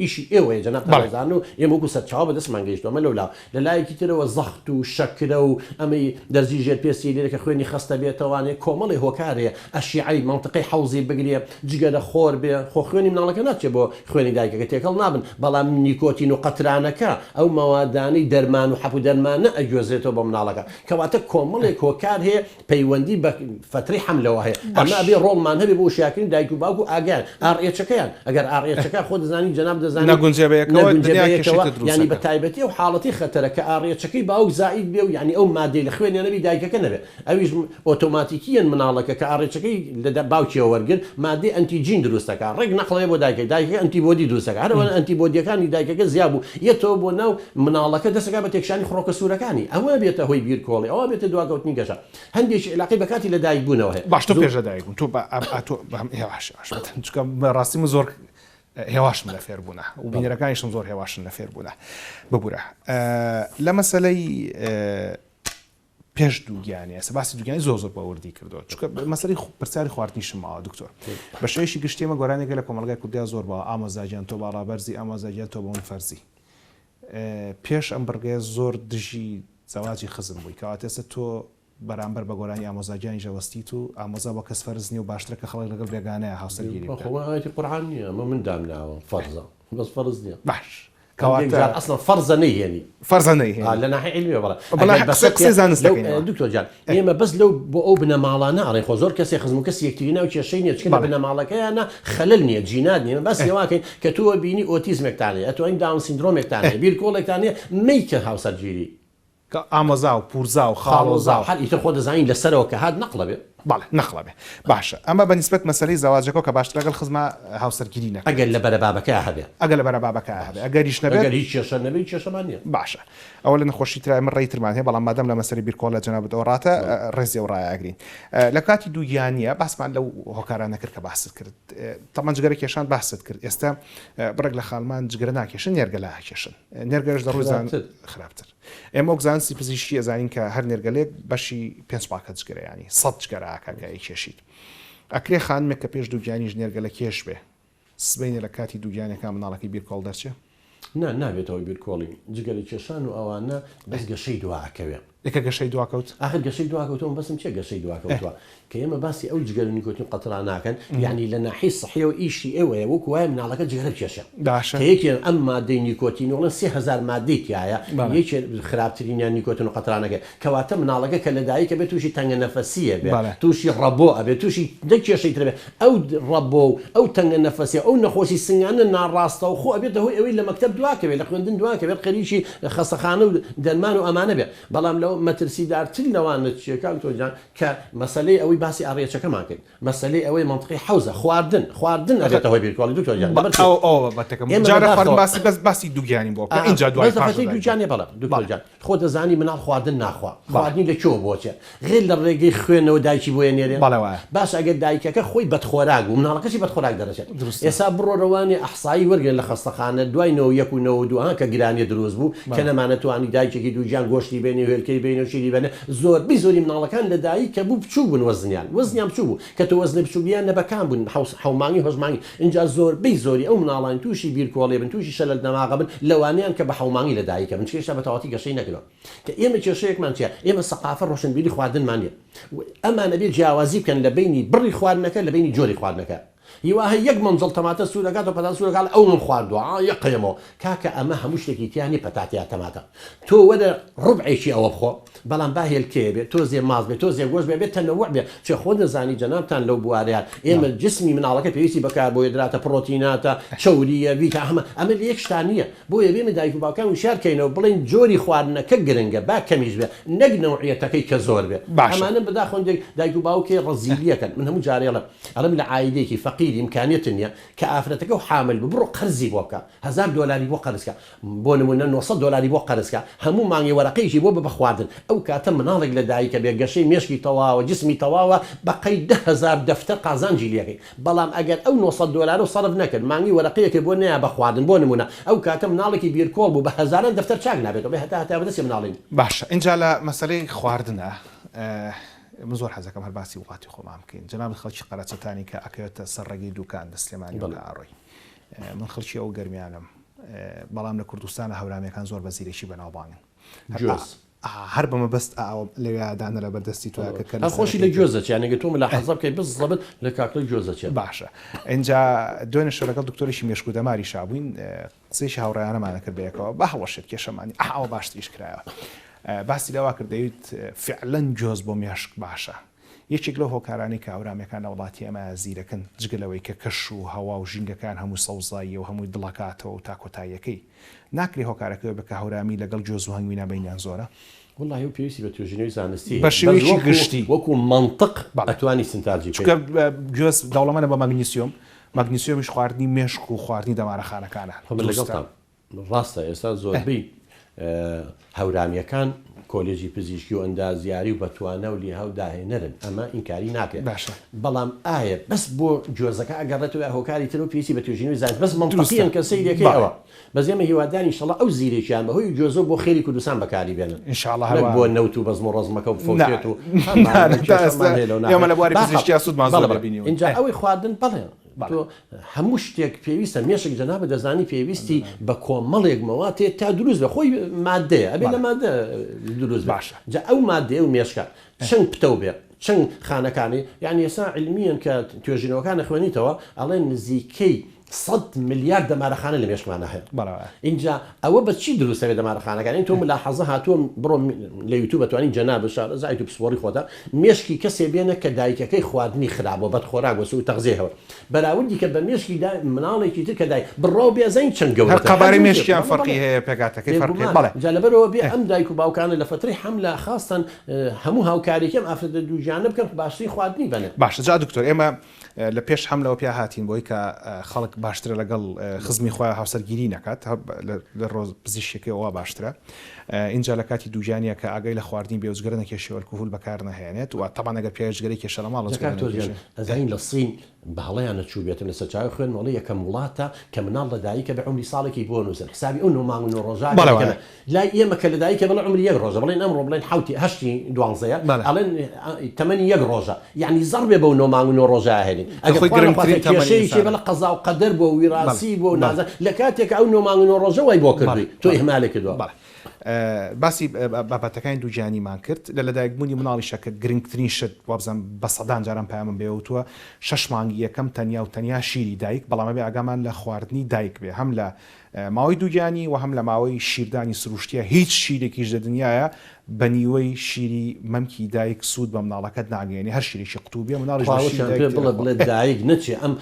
ئیشی ئێوەیە جەنابتان دەزانن و ئێمە وەکو سەرچاوە بەدەستمان گەیشتووە ئەمە لەولا لە لایەکی ترەوە زەخت و شەکرە و ئەمەی دەرزی ژێر پێستی لێرە کە خوێنی خەستە بێتەوانێ کۆمەڵی هۆکار هەیە ئەشیعەی مەنتقەی حەوزی بگرێ جگەرە خۆر بێ خۆ خوێنی مناڵەکە ناچێ بۆ خوێنی دایکەکە تێکەڵ نابن بەڵام نیکۆتین و قەترانەکە ئەو مەوادانەی دەرمان و حەپ و دەرمانە ئەگوێزرێتەوە بۆ مناڵەکە کەواتە کۆمەڵێک هۆکار هەیە پەیوەندی بە فەترەی حەملەوە هەیە ئەمە ئەبێ ڕۆڵمان هەبێ بۆ وشیارکردنی دایک و باوک و ئاگایان ئاڕ ئێچەکەیان ئەگەر ئاڕ ئێچەکە خۆ دەزانی جەناب دەزانی نەگونجێ بەیەکەوە نەگونجێ دنیا بەیەکەوە کێشەی تر دروست یانی بە ئەکا. تایبەتی ئەو حاڵەتی خەتەرە کە ئاڕ ئێچەکەی باوک زائید بێ و یانی ئەو مادەی لە خوێنیا نەبی دایکەکە نەبێ ئەویش ئۆتۆماتیکیەن مناڵەکە کە ئاڕ ئێچەکەی لە باوکیەوە وەرگرت مادەی ئەنتیجین دروست ئەکا ڕێک نەقڵەیە بۆ دایکەکە دایکەکە ئەنتیبۆدی دروست ئەکا هەر ئەوەنە ئەنتیبۆدیەکانی دایکەکە زیا بوو یەتەوە بۆ ناو مناڵەکە دەست ئەکا بە تێکشانی خڕۆکە سوورەکانی ئەوە بێتە هۆی بیرکۆڵی ئەوە بێتە دواکەوتنی گەشە هەندێکی عیلاقەی بە کاتی لەدایک بوونەوە هەیە باش تۆ پێش لەدایک بوون تۆ بە تۆ هێواش هێواش چونکە بەڕاستی من زۆر هێواشم لە فێربوونە و بینەرەکانیشم زۆر هێواشن لە فێربوونە ببورە لە مەسەلەی پێش دووگیانی ئێستا باسی دووگیانی زۆر زۆر بە وردی کردووە چونکە مەسەلەی پرسیاری خواردنیشم ماوە دکتۆر بە شێوەیەکی گشتی ئێمە گۆرانێکە لە کۆمەڵگای کوردیا زۆر باوە ئامۆزا گیان تۆ باڵا بەرزی ئامۆزا گیان تۆ بە من فەرزی پێش ئەم بڕگەیە زۆر دژی زەواجی خزم بووی کەواتە ئێستا تۆ بەرامبەر بە گۆرانی ئامۆزا گیانیش ئەوەستیت و ئامۆزا بۆ کەس فەرز نیە و باشترە کە خەڵک لەگەڵ بێگانەیا هاوسەرگیری بکات. خۆ ئایەتی قورعان نیە ئەمە من دامناوە فەرزە بەس فەرز نیە. باش هەندێک کەواتە جار ئەسڵەن فەرزە نەیهێنی. فەرزە ئا نەیهێنی. لە ناحیەی عیلمیەوە بەڵێ بەڵێ ئەگەر قسەی بەسەر قسەی زانست لەو دەکەینەوە. دکتۆر گیان ئێمە بەس لەو بۆ ئەو بنەماڵانە ئەڵێین خۆ زۆر کەسێ خزم و کەسی یەکتری ناو کێشەی نیە چونکە لە بەڵێ. بنەماڵەکەیانا خەلەل نیە جینات نیە ئێمە باسی ئەوە ئەکەین کە تۆ ئەبینی ئۆتیزمێکتان هەیە ئەتوانی داون سیندرۆمێکتان هەیە بیرکۆڵێکتان هەیە مەیکە هاوسەرگیری. کە ئامۆزا و پورزا و خاڵۆزا و. هەر ئیتر خۆ دەزانین لە سەرەوە کە هات نەقڵە بێ. بەڵێ نەقڵە بێ. باشە ئەمە بە نیسبەت مەسەلەی زەواجەکەوە کە باشترە لەگەڵ خزما هاوسەرگیری نەکرێت. ئەگەر لە بەرەبابەکەیا هەبێ. ئەگەر لە بەرەبابەکەیا هەبێ. ئەگەریش نەبێت. ئەگەر هیچ کێشە نەبێ هیچ کێشەمان نییە. باشە ئەوە لە نەخۆشی ترا ئێمە ڕێی ترمان هەیە بەڵام مادام لە مەسەلەی بیرکۆڵ لە جەنابت ئەوە ڕاتە ڕێزی ئەو ڕایە ئەگرین. لە کاتی دووگیانییە باسمان لەو هۆکارانە کرد کە باست کرد. تەبعەن جگەرە کێشان باست کرد. ئێستا بڕێک لە خانمان جگەرە ناکێشن نێرگەلە ئەکێشن. نێرگەلەش لە ڕووی زان خراپتر. خراپتر. ئێمە وەک زانستی پزیشکی ئەزانین کە هەر نێرگەلەیەک بەشی پێنج پاکەت جگەرە یانی سەت جگەرە ئەکا کە ئەیکێشیت. ئەکرێ خانمێک کە پێش دووگیانیش نێرگەلە کێش بێ سبەینێ لە کاتی دووگیانەکە مناڵەکەی بیرکۆڵ دەرچێ؟ نا نابێتەوە بیرکۆڵی جگەرە کێشان و ئەوانە بەس گەشەی دوا ئەکەوێ. ئێ کە گەشەی دواکەوت؟ ئاخر گەشەی دواکەوتوە مەبەستم چیە گەشەی دواکەوتوە کە ئێمە باسی ئەو جگەرە نیکۆتین قەترانە ئەکەن یانی لە ناحیەی سحیەوە ئیشی ئێوەیە وەکو وایە مناڵەکە جگەرە بکێشێ باشە کە یەکێ ئەم مادەی نیکۆتین وڵێن 3000 مادەی تیایە بەڵێ یەکێ خراپترینیان نیکۆتین و قەترانەکە کەواتە مناڵەکە کە لەدایکە بێت تووشی تەنگە نەفەسیە بێ بەڵێ تووشی ڕەبۆ ئەبێ تووشی دە کێشەی تر بێ ئەو ڕەبۆ و ئەو تەنگە نەفەسیە ئەو نەخۆشی سنگانە ناڕاستەوخۆ ئەبێتە هۆی ئەوەی لە مەکتەب دواکەوێ لە خوێندن دواکەوێت خەریکی خەستەخانە و دەرمان و ئەمانە بێ بەڵام لەوە مەترسیدارتر لەوانە چیە کاک دکتۆر گیان کە مەسەلەی ئەوەی باسی ئاڕیەچەکەمان کرد مەسەلەی ئەوەی مەنتقی حەوزە خواردن خواردن ئەبێتە هۆی بیرکۆڵی دکتۆر گیان لەبەر چی ئەو ئەوە بابەتەکەم ئێمە جارە خواردن بەداخەوە باسی بەس باسی دووگیانی بۆ بکە ئا ئینجا دوای بەس لە پاش فەترەی لەدایک بوون دووگیانیە بەڵێ دکتۆر بەڵێ گیان خۆ دەزانی مناڵ خواردن ناخوا بەڵێ خواردنی لە کوێوە بۆ چێ غێر لە ڕێگەی خوێنەوە دایکی بۆی ئەنێرێ؟ بەڵێ وایە. باشە ئەگەر دایکەکە خۆی بەدخۆراک بوو مناڵەکەشی بەدخۆراک دەرەچێت. دروستە. ئێستا بڕۆ ڕەوانێ ئەحسایی وەرگرە لە خەستەخانە دوای 91 و 92 ها کە گرانیە دروست بوو کە بەڵێ. نەمانەتوانی دایکێکی دووگیان گۆشتی بێنێ و هێلکەی بێنێ و شیری بێنێ زۆربەی زۆری مناڵەکان لە دایک کە بوو بچووک بوون وەزنیان وەزنیان بچووک بوو کە تۆ وەزنی بچووک بیان نەبەکان بوون حەو حەو مانگی هەشت مانگی ئینجا زۆربەی زۆری ئەو مناڵانی تووشی بیرکۆڵێ بن تووشی شەلەل دەماغە بن لەوانەیان کە بە حەو مانگی لە دایکە بن چونکە هێشتا بە تەواوەتی گەشەی نەکردوە. کە ئێمە کێشەیەکمان چیە؟ ئێمە سەقافە ڕۆشنبیری خواردنمان نیە. ئەمان ئەبێ جیاوازی بکەن لە بەینی بڕی خواردنەکە لە بەینی جۆری خواردنەکە. هیوا هەیە یەک مەنجەڵ تەماتە سوور ئەکات و پەتاتە سوور ئەکات ئەڵێ ئەوم خواردووە ئا یەک قەیەمەوە. کاکە ئەمە هەموو شتێکی تیا نیە پەتاتە یا تەماتە. تۆ وەرە ڕوبعێکی ئەوە بخۆ بەڵام با هێلکەیە بێ تۆزێ ماست بێ تۆزێ گۆشت بێ بێ تەنەوع بێ چێ خۆت دەزانی جەنابتان لەو بوارەیان ئێمە جسمی مناڵەکە پێویستی بە کاربۆهێدراتە پڕۆتیناتە چەورییە ڤیتا هەمە ئەمە لە یەک شتا نییە بۆیە بێمە دایک و باوکان وشیار کەینەوە بڵێین جۆری خواردنەکە گرنگە با کەمیش بێ نەک نەوعیەتەکەی کە زۆر بێ باشە. ئەمانە بەداخەوە هەندێک دایک و باوک هەیە ڕەزیلیەکەن من هەموو جارێ ئەڵێم ئەڵێم لە عایلەیەکی فەقیری ئیمکانیەت نیە کە ئافرەتەکە و حامل بوو بڕۆ قەرزی بۆ بکە هەزار دۆلاری بۆ قەرز کە بۆ نمونە 900 دۆلاری بۆ قەرز کە هەموو مانگێ وەرەقەیەکی بۆ بە بە خواردن ئەو کاتە مناڵێک لە دایکە بێ گەشەی مێشکی تەواوە جسمی تەواوە بە قەی 10000 دەفتەر قازانجی لێکەی بەڵام ئەگەر ئەو 900 دۆلارەو سەرف نەکرد مانگی وەرەقەیەکت بۆ نەیا بە خواردن بۆ نمونە ئەو کاتە مناڵێکی بیرکۆڵ بوو بە هەزاران دەفتەر چاک نابێتەوە بێ هەتا هەتایە بەدەستی مناڵی باشە ئینجا لە مەسەلەی خواردنا من زۆر حەزەکەم هەر باسی وڵاتی خۆمان بکەین جەنابت خەڵکی قەرەچەتانی کە ئەکەوێتە سەر ڕێگەی دوکان لە سلێمانیەوە بەڵێ. کە ئەڕۆی. من خەڵکی ئەو گەرمیانم بەڵام لە کوردستانە هەورامیەکان زۆر بە زیرەکی بەناوبانگن. گوێز. هەر بە مەبەست ئاوە لەوێ دانە لە بەردەستی تۆ کە کە هەر خۆشی لە گوێز دەچێ یانی گەر تۆ ملاحەزە بکەی بزەبت لە کاکڵی گوێز دەچێ. باشە ئینجا دوێنێ شەو لەگەڵ دکتۆرێکی مێشک و دەماریشا بووین قسەیەکی هاوڕێیانەمان ئەکرد بەیەکەوە با هەڵوەشێت کێشەمان نیە ئەه ئەوە باشتریش کرایەوە باسی لەوە کرد دەیوت فعلەن گوێز بۆ مێشک باشە یەکێک لەو هۆکارانەی کە هەورامیەکان لە وڵاتی ئێمە زیرەکن جگە لەوەی کە کەش و هەوا و ژینگەکان هەمووی سەوزاییە و هەمووی دڵەکاتەوە و تا کۆتاییەکەی ناکرێ هۆکارەکەی ئەوە بێ کە هەورامی لەگەڵ گوێز و هەنگوینا بەینیان زۆرە؟ وەڵاهی ئەو پێویستی بە توێژینەوەی زانستی هەیە. بە بەس شێوەیەکی وەکو گشتی. وەکو مەنتق بەڵێ. ئەتوانی ئیستنتاجی بکەی. چونکە گوێز دەوڵەمەنە بە مەگنیسیۆم، مەگنیسیۆمیش خواردنی مێشک و خواردنی دەمارەخانەکانە. خۆ من دروستە. لەگەڵتام. ڕاستە ئێستا زۆربەی هەورامیەکان کۆلێجی پزیشکی و ئەندازیاری و بەتوانا و لێهاو داهێنەرن ئەمە ئینکاری ناکرێت باشە. بەڵام ئایا بەس بۆ گوێزەکە ئەگەڕێتەوە یا هۆکاری ترە و پێویستی بە توێژینەوەی زانست بەس دروستە مەنتەقیەن کە سەیرەکەی بەڵێ. ئەوە بەس ئێمە هیوادارین ئینشەڵا ئەو زیرەکیان بەهۆی گوێزەوە بۆ خێری کوردستان بەکاری بێنن ان شاء اللە نەک هەروا بۆ نەوت و بەزم و ڕەزمەکە و نا بفەوتێت و نا هەمان نا تا ئێستا کێشەمان هەیە لەو ئێمە ناحیە لە بواری باخە پزیشکیا سوودمان بەڵێ زۆر لێ بەڵێ بینیون ئینجا ئێ ئەوەی خواردن بەڵێ بەڵێ. تۆ هەموو شتێک پێویستە مێشک جەنابت دەزانی پێویستی بە کۆمەڵێک مەواد هەیە تا دروست بێ خۆی مادەیە ئەبێ لە بەڵێ. مادە دروست بێ باشە. جا ئەو مادەیە و مێشکە چەند پتەو بێ چەند خانەکانی یعنی ئێستا علمیەن کە توێژینەوەکان ئەخوێنیتەوە ئەڵێن نزیکەی سەد ملیار دەمارەخانە لە مێشکمانا هەیە بەڵێ. ئینجا ئەوە بە چی دروست ئەبێ دەمارەخانەکان یانی تۆ ملاحەزە هاتووە بڕۆ لە یوتوب ئەتوانی جەنابت شارەزایت و پسپۆڕی خۆتە مێشکی کەسێ بێنە کە دایکەکەی خواردنی خراپ بووە بەدخۆراک بووە سوء تەغزیە هەوە بەراوردی کە بە مێشکی دا مناڵێکی تر کە دایک بڕوا و بێ ئەزانین چەند هەر گەورەترە قەبارەی حەجمی مێشکیان بەڵێ فەرقی بەڵێ هەیە پێکهاتەکەی فەرقی بێگومان بەڵێ جا لەبەرئەوە بێ ئێ. ئەم دایک و باوکانە لە فەترەی حەملە خاستەن هەموو هاوکاریەکی ئەم ئافرەتە دووگیانە بکەن باشترین خواردنی بەنێ. باشە جا دکتۆر ئێمە لە پێش حەملەوە پیا هاتین بۆی کە خەڵک باشترە لەگەڵ خزمی خۆیان هاوسەرگیری نەکات لە ڕۆز پزیشکەکەی ئەوە باشترە ئینجا لە کاتی دووگیانیە کە ئاگای لە خواردنی بێ و جگەرە نەکێشێ و ئەلکهول بەکار نەهێنێت و تەبعەن ئەگەر پیاوێ جگەرەی کێشا لە ماڵەوە جگەرە نەکێشێ. ئەزانین لە سین بە هەڵەیان نەچووبێتم لە سەرچاوەی خوێنم ئەڵێ یەکەم وڵاتە کە مناڵ لە دایکە بێ عومری ساڵێکی بۆ نووسن حسابی ئەو نۆ مانگ و نۆ ڕۆژە بەڵێ ئەکەن وایە. لای ئێمە کە لەدایکە بڵێ عومری یەک ڕۆژە بڵێن ئەمڕۆ بڵێن حەوتی هەشتی دوانزەیە بەڵێ. ئەڵێن تەمەنی یەک ڕۆژە یەعنی زەڕبێ بەو نۆ مانگ و نۆ ڕۆژە ئەهێنین کە ئەگەر خۆی خوا نەخواستە گرنگترین تەمەنی کێشەیەکی ئینسانە. بڵێ قەزا و قەدەر بووە بەڵێ ویراسی بووە و بەڵێ. نازانم لە کاتێکا ئەو نۆ مانگ و نۆ ڕۆژە وای بۆ بەڵێ کردووی تۆ بەڵێ ئیهمالت کردووە. بەڵێ باسی بابەتەکانی دووگیانیمان کرد لە لەدایکبوونی مناڵیشە کە گرنگترین شت وابزانم بە سەدان جاران پەیامم بێ وتووە شەش مانگی یەکەم تەنیا و تەنیا شیری دایک بەڵام ئەبێ ئاگامان لە خواردنی دایک بێ هەم لە ماوەی دووگیانی و هەم لە ماوەی شیردانی سروشتیە هیچ شیرێکیش لە دنیایا بە نیوەی شیری مەمکی دایک سوود بە مناڵەکەت ناگەیەنێ هەر شیرێکی قوتوو بێ مناڵیش بە شیری خواوەشیان دایک پێ تێر بڵێ ئەخوا. بڵێ دایک نەچێ ئەم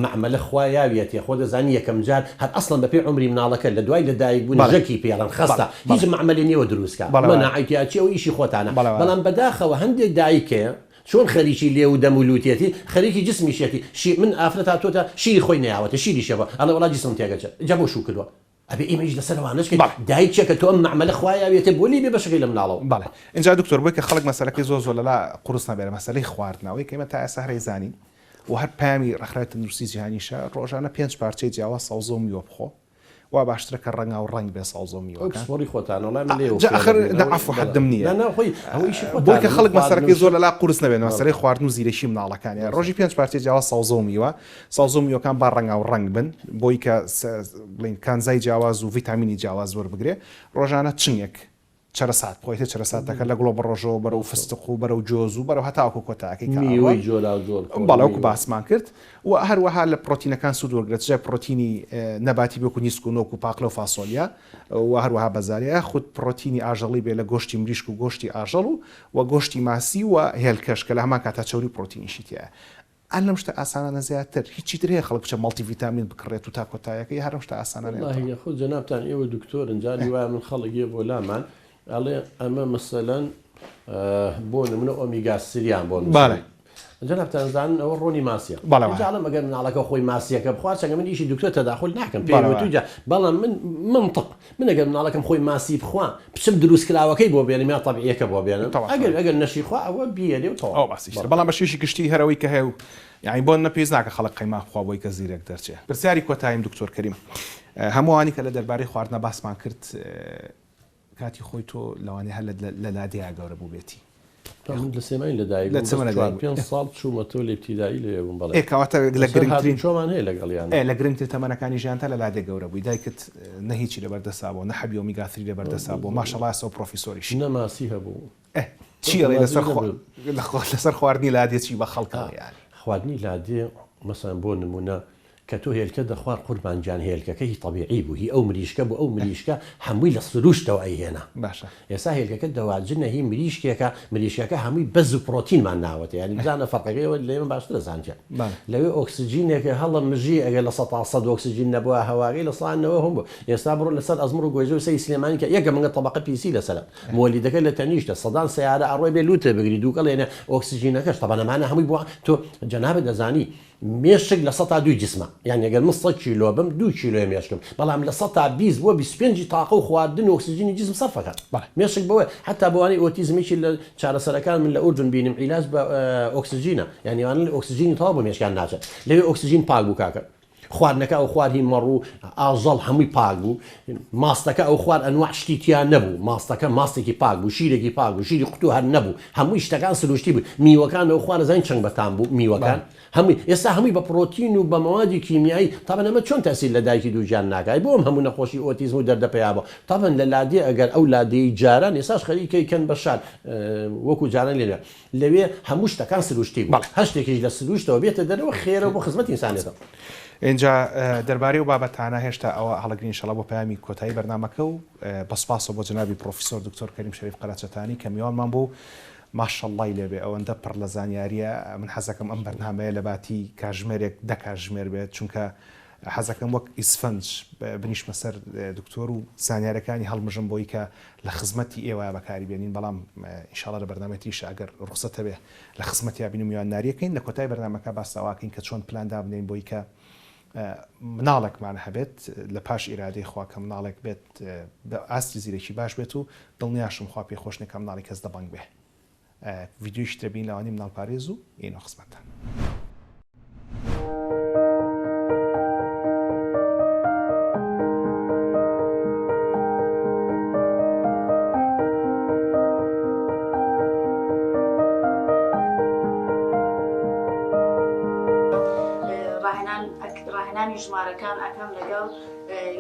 مەعمەلە خوا یاویەتێ خۆ دەزانی یەکەم جار هەر ئەسڵەن بەپێی عومری مناڵەکە لە دوای لە دایک بوون بەڵێ ژەکی پێ ئەڵێن بەڵێ خەستە هیچ بەڵێ مەعمەلێ نیەوە دروست کا بەڵێ وایە مەناعەی تیا چیە ئەوە ئیشی خۆتانە بەڵێ وایە. بەڵام بەداخەوە هەندێ دایک هەیە چۆن خەریکی لێو و دەم و لوتیەتی خەریکی جسمیشیەتی شی من ئافرەت هاتۆتە شیری خۆی نەیاوەتێ شیریشە بۆ ئەڵێ وەڵا جسمم تێگەچە جا بۆ شوو کردوە ئەبێ ئێمە ئیش لەسەر ئەوانەش کەین بەڵێ. دایکێکە تۆ ئەم مەعمەلە خوا یاویەتێ بۆ لێی بێ بەشەکەی لە مناڵەوە. بەڵێ ئینجا دکتۆر بۆی کە خەڵک مەسەلەکەی زۆر زۆر لەلا قورس نەبێ لە مەسەلەی خواردنە ئەوەی کە ئێمە تا ئێستا هەر ئەیزانین و هەر پەیامی ڕێکخراوی تەندروستی جیهانیشە ڕۆژانە پێنج پارچەی جیاواز سەوزە و میوە بخۆ وا باشترە کە ڕەنگاو ڕەنگ بێ سەوزە و ئەو میوەکان. پسپۆڕی خۆتانە وەڵای من لێیەوە جا فێر ئەخر ئەبین نا ئەوەی عەفو بەڵێ حەدم نییە. نا نا خۆی ئەوە ئیشی بۆی خۆتانە کە من خەڵک خواردن و مەسەلەکەی زۆر شت لەلا قورس نەبێت بەڵێ مەسەلەی خواردن و زیرەکی مناڵەکان یان ڕاستە. ڕۆژی پێنج پارچەی جیاواز سەوزە و میوە سەوزە و میوەکان با ڕەنگاو ڕەنگ بن بۆی کە بڵێین کانزای جیاواز و ڤیتامینی جیاواز وەربگرێ ڕۆژانە چنگێک چەرەسات بخۆ ئیتر چەرەساتەکە لە گوڵە بەڕۆژەوە بەرەو فستق و بەرەو جۆز و بەرەو هەتاوەکو کۆتایەکەی کە ئەڕوا میوەی جۆراوجۆر بخۆ بەڵێ وەکو میوە. باسمان کرد و هەروەها لە پڕۆتینەکان سوود وەرگرە چ جای پڕۆتینی نەباتی بێ وەکو نیسک و نۆک و پاقلە و فاسۆلیا و هەروەها بەزاریا یاخود پڕۆتینی ئاژەڵی بێ لە گۆشتی مریشک و گۆشتی ئاژەڵ و و گۆشتی ماسی و هێلکەش کە لە هەمان کاتا چەوری و پڕۆتینیشی تیایە ئا لەم شتە ئاسانانە زیاتر هیچی تر هەیە خەڵک بچێت مەڵتی ڤیتامین بکڕێت و تا کۆتایەکەی هەر ئەم شتە ئاسانانەیە وەڵاهی تەواو. خۆ جەنابتان ئێوە دکتۆرن جاری وایە من خەڵک یە بۆ لامان ئەڵێ ئەمە مەسەلەن بۆ نمونە ئۆمیگا سریان بۆ بەڵێ. نووسن جەنابتان زانن ئەوە ڕۆنی ماسیە بەڵێ ئینجا وایە. ئەڵێم ئەگەر مناڵەکە خۆی ماسیەکە بخوا چەنگە من ئیشی دکتۆر تەداخول ناکەم پێی بەڵێ وتووی وایە. جا بەڵام من منطق من ئەگەر مناڵەکەم خۆی ماسی بخوا بچم دروستکراوەکەی بۆ بێنم یا تەبیعیەکە بۆ بێنم تەواو ئەگەر تەواو. ئەگەر نەشی خوا ئەوە بیەرێ و تەواو ئەوە باسیش ترە بەڵێ. بەڵام بە شێوەیەکی گشتی هەر ئەوەی کە هەیە و یانی بۆ نمونە پێویست ناکە خەڵک قەیماغ بخوا بۆی کە زیرەک دەرچێ. پرسیاری کۆتاییم دکتۆر کەریم هەموو ئەوانەی کە لە دەربارەی خواردنە باسمان کرد کاتی خۆی تۆ لەوانەیە هەر لە لادێیا گەورە بووبێتی. من لە سلێمانی لەدایک لە بووم، بەس چوار پێنج ساڵ چوومەتەوە لە ئیبتیدایی لەوێ بووم، بەڵێ. ئێ کەواتە لە لەسەر گرنگترین هاتوچۆمان هەیە لەگەڵیان. ئێ لە گرنگترین تەمەنەکانی ژیانتا لە لادێ گەورە بووی، دایکت نە هیچی لەبەر دەستا بوو، نە حەبی omega three لەبەر دەستا بوو، ماشەڵا ئێستا پرۆفیسۆریشی. نە ماسی هەبوو. ئێ چی ئەڵێی لەسەر خوا لەسەر خواردنی لادێ چی بە خەڵک ئەڵێی یانی؟ خواردنی لادێ مەسەلەن بۆ نموونە کە تۆ هێلکە دەخوارد قوربان گیان هێلکەکە هی تەبیعی بوو هی ئەو مریشکە بوو ئەو مریشکە هەمووی لە سروشتەوە ئەیهێنا باشە. ئێستا هێلکەکە دەواجنە هی مریشکێکە مریشکەکە هەمووی بەز و پڕۆتینمان ناوەتێ یانی بزانە فەرقەکەی ئەوە لە ئێمە باشترە زانکە بەڵێ. لەوێ ئۆکسجینێکە هەڵە مژی ئەگەر 100% ئۆکسجین نەبووە هەواکەی 90% هەم بوو ئێستا بڕۆ لەسەر ئەزمڕ و گۆیژە و سەری سلێمانی کە یەکە منگە تەبەقە پیسی لەسەرە مۆلیدەکە لە تەنیشتە سەدان سەیارە ئەڕۆی بێ لوتە بگری دووکەڵ ێنە ئۆکسجینەکەش تەبعەن ئەمانە هەمووی بۆ تۆ جەنابت دەزانی مێشک لە سەتا دووی جسمە یانی گەر من سەد کیلۆ بم دوو کیلۆیە مێشکم بەڵام لە سەتا 20 بۆ 25 تاقە و خواردن و ئۆکسجینی جسم سەرفەکات بەڵێ. مێشک بەوە حتا بۆوانەی ئۆتیزم یەکی لە چارەسەرەکان من لە ئوردن بینیم عیلاج بە ئۆکسجینە یانی ئەوانە ئۆکسجینی تەواو بۆ مێشکیان ناچێت لەوێ ئۆکسجین پاک بوو کاکە خواردنەکە ئەو خوارد هی مەڕ و ئاژەڵ هەمووی پاک بوو ماستەکە ئەو خوارد ئەنواع شتی تیا نەبوو ماستەکە ماستێکی پاک بوو شیرێکی پاک بوو شیری قوتو هەر نەبوو هەمووی شتەکان سروشتی بوو میوەکان ئەو خوارد ئەزانی چەند بەتام بوو میوەکان هەمووی ئێستا هەمووی بە پڕۆتین و بە مەوادی کیمیایی تابەن ئەمە چۆن تەسیر لە دایکی دووگیان ناکا ئەی بۆ ئەم هەموو نەخۆشی ئۆتیزم و دەردە پەیا بووە تابەن لە لادێ ئەگەر ئەو لادێی جاران ئێستاش خەریکەی کەن بە شار وەکو جاران لێ لەوێ هەموو شتەکان سروشتی بوو، بەڵێ. هەر شتێکیش لە سروشتەوە بێتە دەرەوە خێرە و بۆ خزمەتی ئینسانیەتە. ئینجا دەربارەی ئەو بابەتانە هێشتا ئەوە هەڵەگرین ئینشەڵا بۆ پەیامی کۆتایی بەرنامەکە و بە سوپاسەوە بۆ جەنابی پڕۆفیسۆر دکتۆر کەریم شەریف قەرەچەتانی کە میوانمان بوو ماشەڵڵای لێ بێ ئەوەندە پڕ لە زانیاریە من حەزەکەم ئەم بەرنامەیە لەباتی کاژمێرێک دە کاژمێر بێت چونکە حەزەکەم وەک ئیسفەنج بنیشمە سەر دکتۆر و زانیارەکانی هەڵمژم بۆی کە لە خزمەتی ئێوەیا بەکاری بێنین بەڵام ان شاء اللە لە بەرنامەی تریشا ئەگەر ڕوخسەت هەبێ لە خزمەتیا بین و میوانداریەکەین لە کۆتای بەرنامەکە باس ئەوەکەین کە چۆن پلان دابنێین بۆی کە مناڵێکمان هەبێت لە پاش ئیرادەی خوا کە مناڵێک بێت بە ئاستی زیرەکی باش بێت و دڵنیاشم خوا پێی خۆش نیە کە مناڵی کەس دەبەنگ بێ ڤیدیۆیشی ترە بین لەوانی مناڵپارێز و یەینەوە خزمەتتان. ڕاهێنانی ژمارەکان ئەکەم لەگەڵ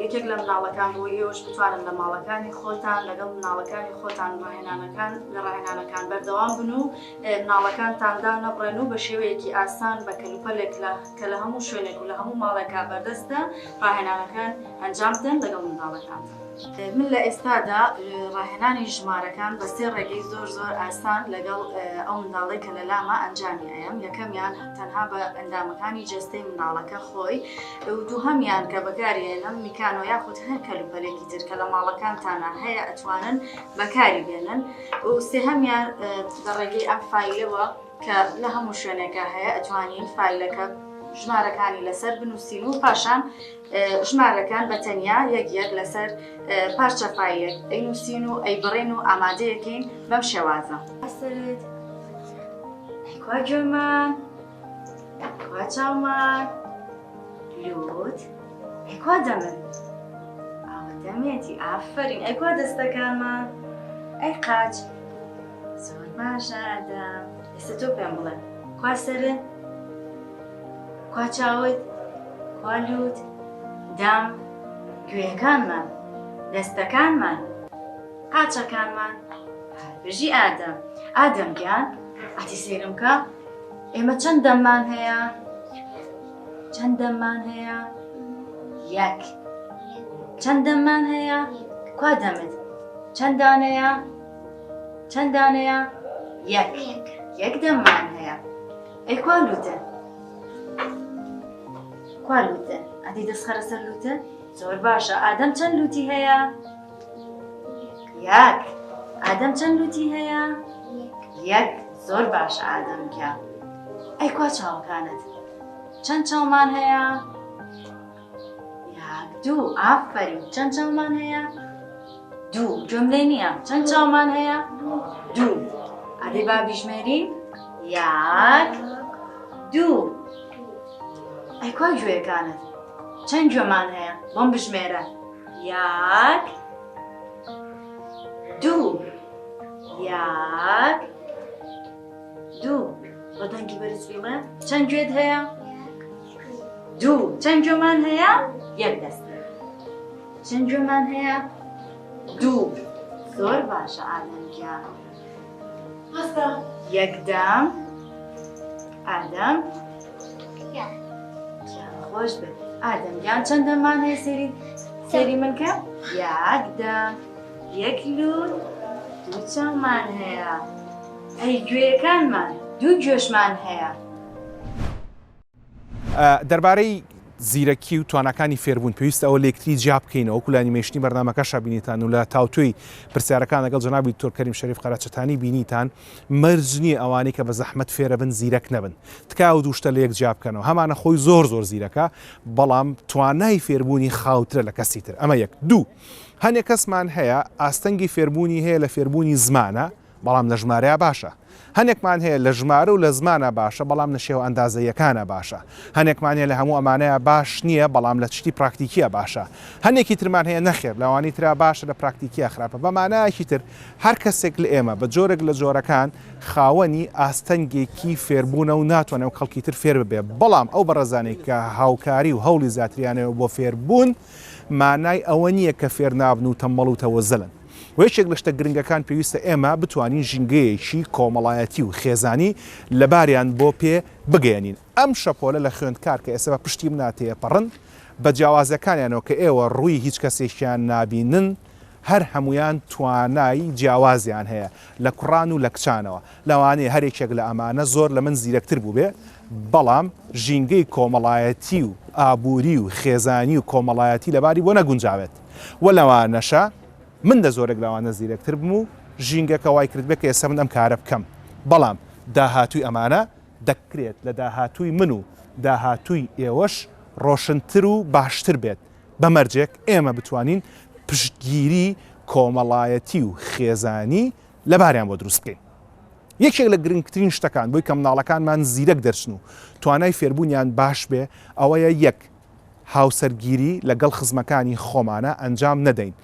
یەکێک لە مناڵەکان بۆ ئێوەش بتوانن لە ماڵەکانی خۆتان لەگەڵ مناڵەکانی خۆتان ڕاهێنانەکان لە ڕاهێنانەکان بەردەوام بن و مناڵەکانتان دانەبڕێن و بە شێوەیەکی ئاسان بە کەلوپەلێک لە کە لە هەموو شوێنێک و لە هەموو ماڵێکا بەردەستە ڕاهێنانەکان ئەنجام بدەن لەگەڵ منداڵەکانتان. من لە ئێستادا ڕاهێنانی ژمارەکان بە سێ ڕێگەی زۆر زۆر ئاسان لەگەڵ ئەو منداڵەی کە لە لامە ئەنجامی ئەیەم یەکەمیان تەنها بە ئەندامەکانی جەستەی منداڵەکە خۆی و دووهەمیان کە بەکاری ئێنم میکانۆ یاخود هەر کەلوپەلێکی تر کە لە ماڵەکانتانا هەیە ئەتوانن بەکاری بێنن و سێهەمیان لە ڕێگەی ئەم فایلەوە کە لە هەموو شوێنێکا هەیە ئەتوانین فایلەکە ژمارەکانی لەسەر بنووسین و پاشان ژمارەکان بە تەنیا یەک یەک لەسەر پارچە فایلێک ئەینووسین و ئەیبڕین و ئامادەیەکەین بەم شێوازە. سەرت کوا گوێمان کوا چاومان لوت ئەی کوا دەمت ئاوە دەمێتی ئافەرین ئەی کوا دەستەکانمان ئەی قاچ زۆر باشە ئادەم ئێستا تۆ پێم بڵێ کوا سەرت کوا چاوت کوا لوت دەم گوێیەکانمان دەستەکانمان قاچەکانمان هەر بژی ئادەم ئادەم گیان ئەتی سەیرم کە ئێمە چەند دەممان هەیە چەند دەممان هەیە یەک چەند دەممان هەیە کوا دەمت چەند دانەیە چەند دانەیە یەک یەک دەممان هەیە ئەی کوا لوتە کوا لوتە ئەدی دەست خەرە سەر لوتە زۆر باشە ئادەم چەند لوتی هەیە یەک ئادەم چەند لوتی هەیە یەک زۆر باشە ئادەم گیان ئەی کوا چاوەکانت چەند چاومان هەیە یەک دوو ئافەرین چەند چاومان هەیە دوو گوێم لێ نییە چەند چاومان هەیە دوو ئەدەی با بیژمێرین یەک دوو ئەی کوا گوێیەکانت چەند گوێمان هەیە بۆم بژمێرە یەک دوو یەک. دوو. بە دەنگی بەرز بیڵێ. چەند گوێت هەیە؟ دوو. چەند گوێمان هەیە؟ یەک دەست. چەند گوێمان هەیە؟ دوو. زۆر باشە ئادەم گیان. هەستە. یەک دەم. ئادەم. گیان خۆش بێت. ئادەم گیان چەند دەممان هەیە سێری سێری من کە؟ یەک دەم. یەک لوت دوو چاومان هەیە. ئەی گوێیەکانمان دوو گوێشمان هەیە. دەربارەی زیرەکی و تواناکانی فێربوون پێویستە ئەوە لێکتری جیا بکەینەوە وەکو لە ئەنیمەیشنی بەرنامەکەشا بینیتان و لە تاوتوێی پرسیارەکان لەگەڵ جەنابی دکتۆر کەریم شەریف قەرەچەتانی بینیتان مەرج نییە ئەوانەی کە بە زەحمەت فێرەبن زیرەک نەبن تکایە ئەو دوو شتە لەیەک جیا بکەنەوە هەمانە خۆی زۆر زۆر زیرەکە بەڵام توانای فێربوونی خاوترە لە کەسی تر ئەمە یەک دوو هەنێ کەسمان هەیە ئاستەنگی فێربوونی هەیە لە فێربوونی زمانە بەڵام لە ژمارەیا باشە. هەنێکمان هەیە لە ژمارە و لە زمانا باشە بەڵام لە شێوە ئەندازەییەکانا باشە. هەنێکمان هەیە لە هەموو ئەمانەیا باش نییە بەڵام لە شتی پراکتیکییا باشە. هەنێکی ترمان هەیە نەخێر لەوانی ترا باشە لە پراکتیکییا خراپە. بە مانایەکی تر هەر کەسێک لە ئێمە بە جۆرێک لە جۆرەکان خاوەنی ئاستەنگێکی فێربوونە و ناتوانێ وەک خەڵکی تر فێر ببێ بەڵام ئەو بەڕێزانەی کە هاوکاری و هەوڵی زیاتریان هەیە بۆ فێربوون مانای ئەوە نییە کە فێر نابن و تەمبەڵ و تەوەزەلن. وە یەکێک لە شتە گرنگەکان پێویستە ئێمە بتوانین ژینگەیەکی کۆمەڵایەتی و خێزانی لەباریان بۆ پێ بگەیەنین. ئەم شەپۆلە لە خوێندکار کە ئێستا بە پشتی منا تێپەڕن، بە جیاوازیەکانیانەوە کە ئێوە ڕووی هیچ کەسێکیان نابینن، هەر هەموویان توانای جیاوازیان هەیە لە کوڕان و لە کچانەوە. لەوانەیە هەر یەکێک لە ئەمانە زۆر لە من زیرەکتر بووبێ، بەڵام ژینگەی کۆمەڵایەتی و ئابووری و خێزانی و کۆمەڵایەتی لەباری بۆ نەگونجاوێت. وە لەوانەشە من لە زۆرێک لەوانە زیرەکتر بم و ژینگەکە وای کردبێ کە ئێستا من ئەم کارە بکەم، بەڵام داهاتووی ئەمانە دەکرێت لە داهاتووی من و داهاتووی ئێوەش ڕۆشنتر و باشتر بێت، بە مەرجێک ئێمە بتوانین پشتگیری کۆمەڵایەتی و خێزانی لەباریان بۆ دروست بکەین. یەکێک لە گرنگترین شتەکان بۆی کە منداڵەکانمان زیرەک دەرچن و توانای فێربوونیان باش بێ ئەوەیە یەک، هاوسەرگیری لەگەڵ خزمەکانی خۆمانە ئەنجام نەدەین.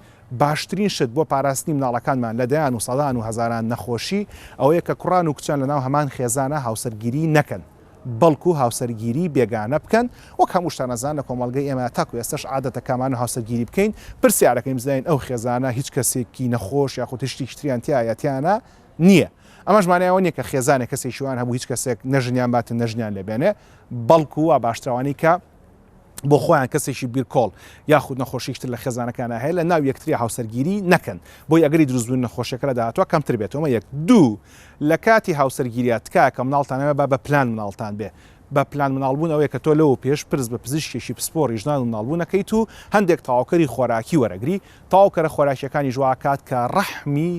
باشترین شت بۆ پاراستنی مناڵەکانمان لە دەیان و سەدان و هەزاران نەخۆشی ئەوەیە کە کوڕان و کچان لەناو هەمان خێزانا هاوسەرگیری نەکەن بەڵکو هاوسەرگیری بێگانە بکەن وەک هەمووشتان ئەزانن لە کۆمەڵگەی ئێمە تاکو ئێستەش عادەتە کامانە هاوسەرگیری بکەین پرسیارەکەین بزانین ئەو خێزانە هیچ کەسێکی نەخۆش یاخود هیچ شتێکی تریان تیایە تیانا نییە ئەمەش مانای ئەوە نییە کە خێزانێک کەسێکی وان هەبوو هیچ کەسێک نە ژنیان بات و نە ژنیان لێ بێنێ بەڵکو وا باشترەوانەی کە بۆ خۆیان کەسێکی بیرکۆڵ یاخود نەخۆشیی تر لە خێزانەکانە هەیە لە ناو یەکتری هاوسەرگیری نەکەن بۆی ئەگەری دروستبوون نەخۆشیەکە لە داهاتوە کەمتر بێتەوە یەک دوو لە کاتی هاوسەرگیریە تکایە کە مناڵتان هەیە با بە پلان مناڵتان بێ بە پلان مناڵبوون ئەوەیە کە تۆ لەوە پێش پرس بە پزیشکێکی پسپۆڕی ژنان و مناڵبوون ئەکەیت و هەندێک تەواوکەری خۆراکی وەرەگری تەواوکەرە خۆراکیەکانیش وا ئەکات کە ڕەحمی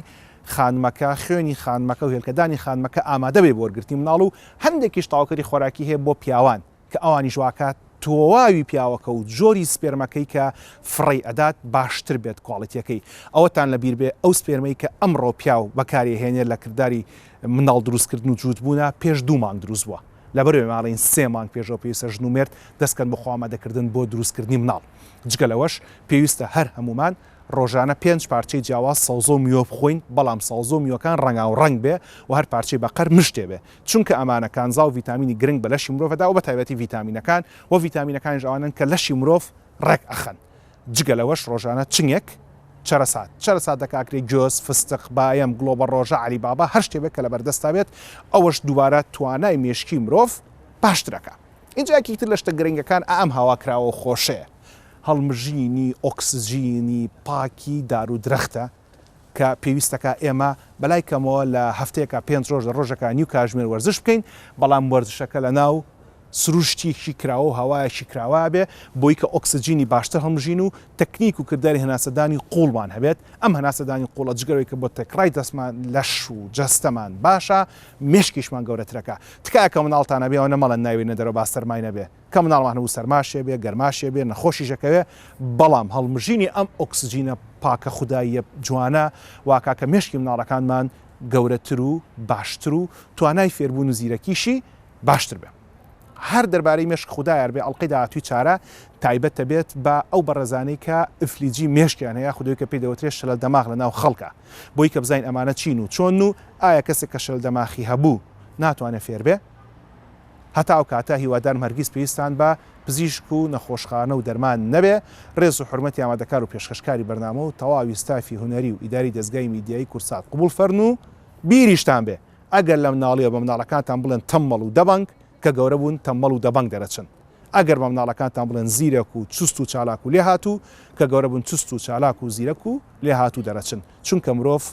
خانمەکە، خوێنی خانمەکە و هێلکەدانی خانمەکە ئامادە بێ بۆ وەرگرتنی مناڵ و هەندێکیش تەواوکەری خۆراکی هەیە بۆ پیاوان کە ئەوانیش واکات تۆواوی پیاوەکە و جۆری سپێرمەکەی کە فڕێی ئەدات باشتر بێت کواڵیتیەکەی. ئەوەتان لە بیر بێ ئەو سپێرمەی کە ئەمڕۆ پیاو بەکاری ئەهێنێ لە کرداری منداڵ دروست کردن و جووت بوونا پێش دوو مانگ دروست بووە. لەبەر ئەوەی ئەڵێین سێ مانگ پێشەوە پێویستە ژن و مێرد دەست کەن بە خۆ ئامادەکردن بۆ دروست کردنی مناڵ. جگە لەوەش پێویستە هەر هەموومان ڕۆژانە پێنج پارچەی جیاواز سەوزە و میوە بخۆین، بەڵام سەوزە و میوەکان ڕەنگاوڕەنگ بێ و هەر پارچەی بەقەر مشتێ بێ، چونکە ئەمانە کانزا و ڤیتامینی گرنگ بە لەشی مرۆڤ ئەدا و بەتایبەتی ڤیتامینەکان و ڤیتامینەکانیش ئەوانەن کە لەشی مرۆڤ ڕێک ئەخەن. جگە لەوەش ڕۆژانە چنگێک چەرەسات، چەرەساتەکە ئەکرێ گوێز، فستق، بایەم، گڵۆبە ڕۆژە، عەلی بابا، هەر شتێ بێت کە لەبەردەستا بێت، ئەوەش دووبارە توانای مێشکی مرۆڤ باشتر ئەکا. ئینجا یەکێکی تر لە شتە گرنگەکان ئەم هەوا کراوە و خۆشەیە. هەڵمژینی ئۆکسجینی پاکی دار و درەختە کە پێویستەکا ئێمە بەلای کەمەوە لە هەفتەیەکا پێنج ڕۆژ لە ڕۆژەکا نیو کاژمێر وەرزش بکەین، بەڵام وەرزشەکە لە ناو سروشتێکی کراوە و هەوایەکی کراوە بێ بۆی کە ئۆکسجینی باشتر هەڵمژین و تەکنیک و کرداری هەناسەدانی قووڵمان هەبێت، ئەم هەناسەدانی قووڵە جگە لەوەی کە بۆ تێکڕای دەستمان لەش و جەستەمان باشە مێشکیشمان گەورەترەکا. تکایە کە منداڵتان هەبێ ئەوەنە مەڵێن نایبەینە دەرەوە با سەرمای نەبێ. کە مناڵمان هەبوو سەرماشێ بێ، گەرماشێ بێ، نەخۆشیش ئەکەوێ، بەڵام هەڵمژینی ئەم ئۆکسجینە پاکە خوداییە جوانە واکا کە مێشکی مناڵەکانمان گەورەتر و باشتر و توانای فێربوون و زیرەکیشی باشتر بێ. هەر دەربارەی مێشک خودایار بێ ئەڵقەی داهاتووی چارە تایبەتە بێت بە ئەو بەڕێزانەی کە ئفلیجی مێشکیان هەیە یاخود ئەوەی کە پێی دەوترێ شەلەل دەماغ لە ناو خەڵکا بۆی کە بزانین ئەمانە چین و چۆنن و ئایا کەسێک کە شەلەل دەماخی هەبوو. ناتوانێ فێر بێ. هەتا ئەو کاتە هیوادارم هەرگیز پێویستتان بە پزیشک و نەخۆشخانە و دەرمان نەبێ. ڕێز و حورمەتی ئامادەکار و پێشکەشکاری بەرنامە و تەواوی ستافی هونەری و ئیداری دەزگای میدیایی کوردسات قبوڵ فەرن و بیریشتان بێ ئەگەر لە مناڵیەوە بە مناڵەکانتان بڵێن تەممەڵ و دەبەنگ کە گەورە بوون تەممەڵ و دەبەنگ دەرەچن. ئەگەر بە مناڵەکانتان بڵێن زیرەک و چوست و چالاک و لێهاتوو کە گەورە بوون چوست و چالاک و زیرەک و لێهاتوو دەرەچن. چونکە مرۆڤ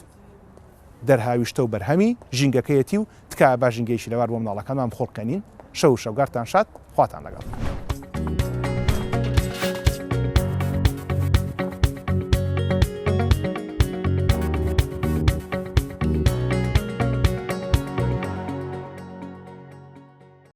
دەرهاویشتە و بەرهەمی ژینگەکەیەتی و تکایە با ژینگەیەکی لەبار بۆ مناڵەکانمان بخوڵقێنین. شەو و شەوگارتان شاد. خواتان لەگەڵ.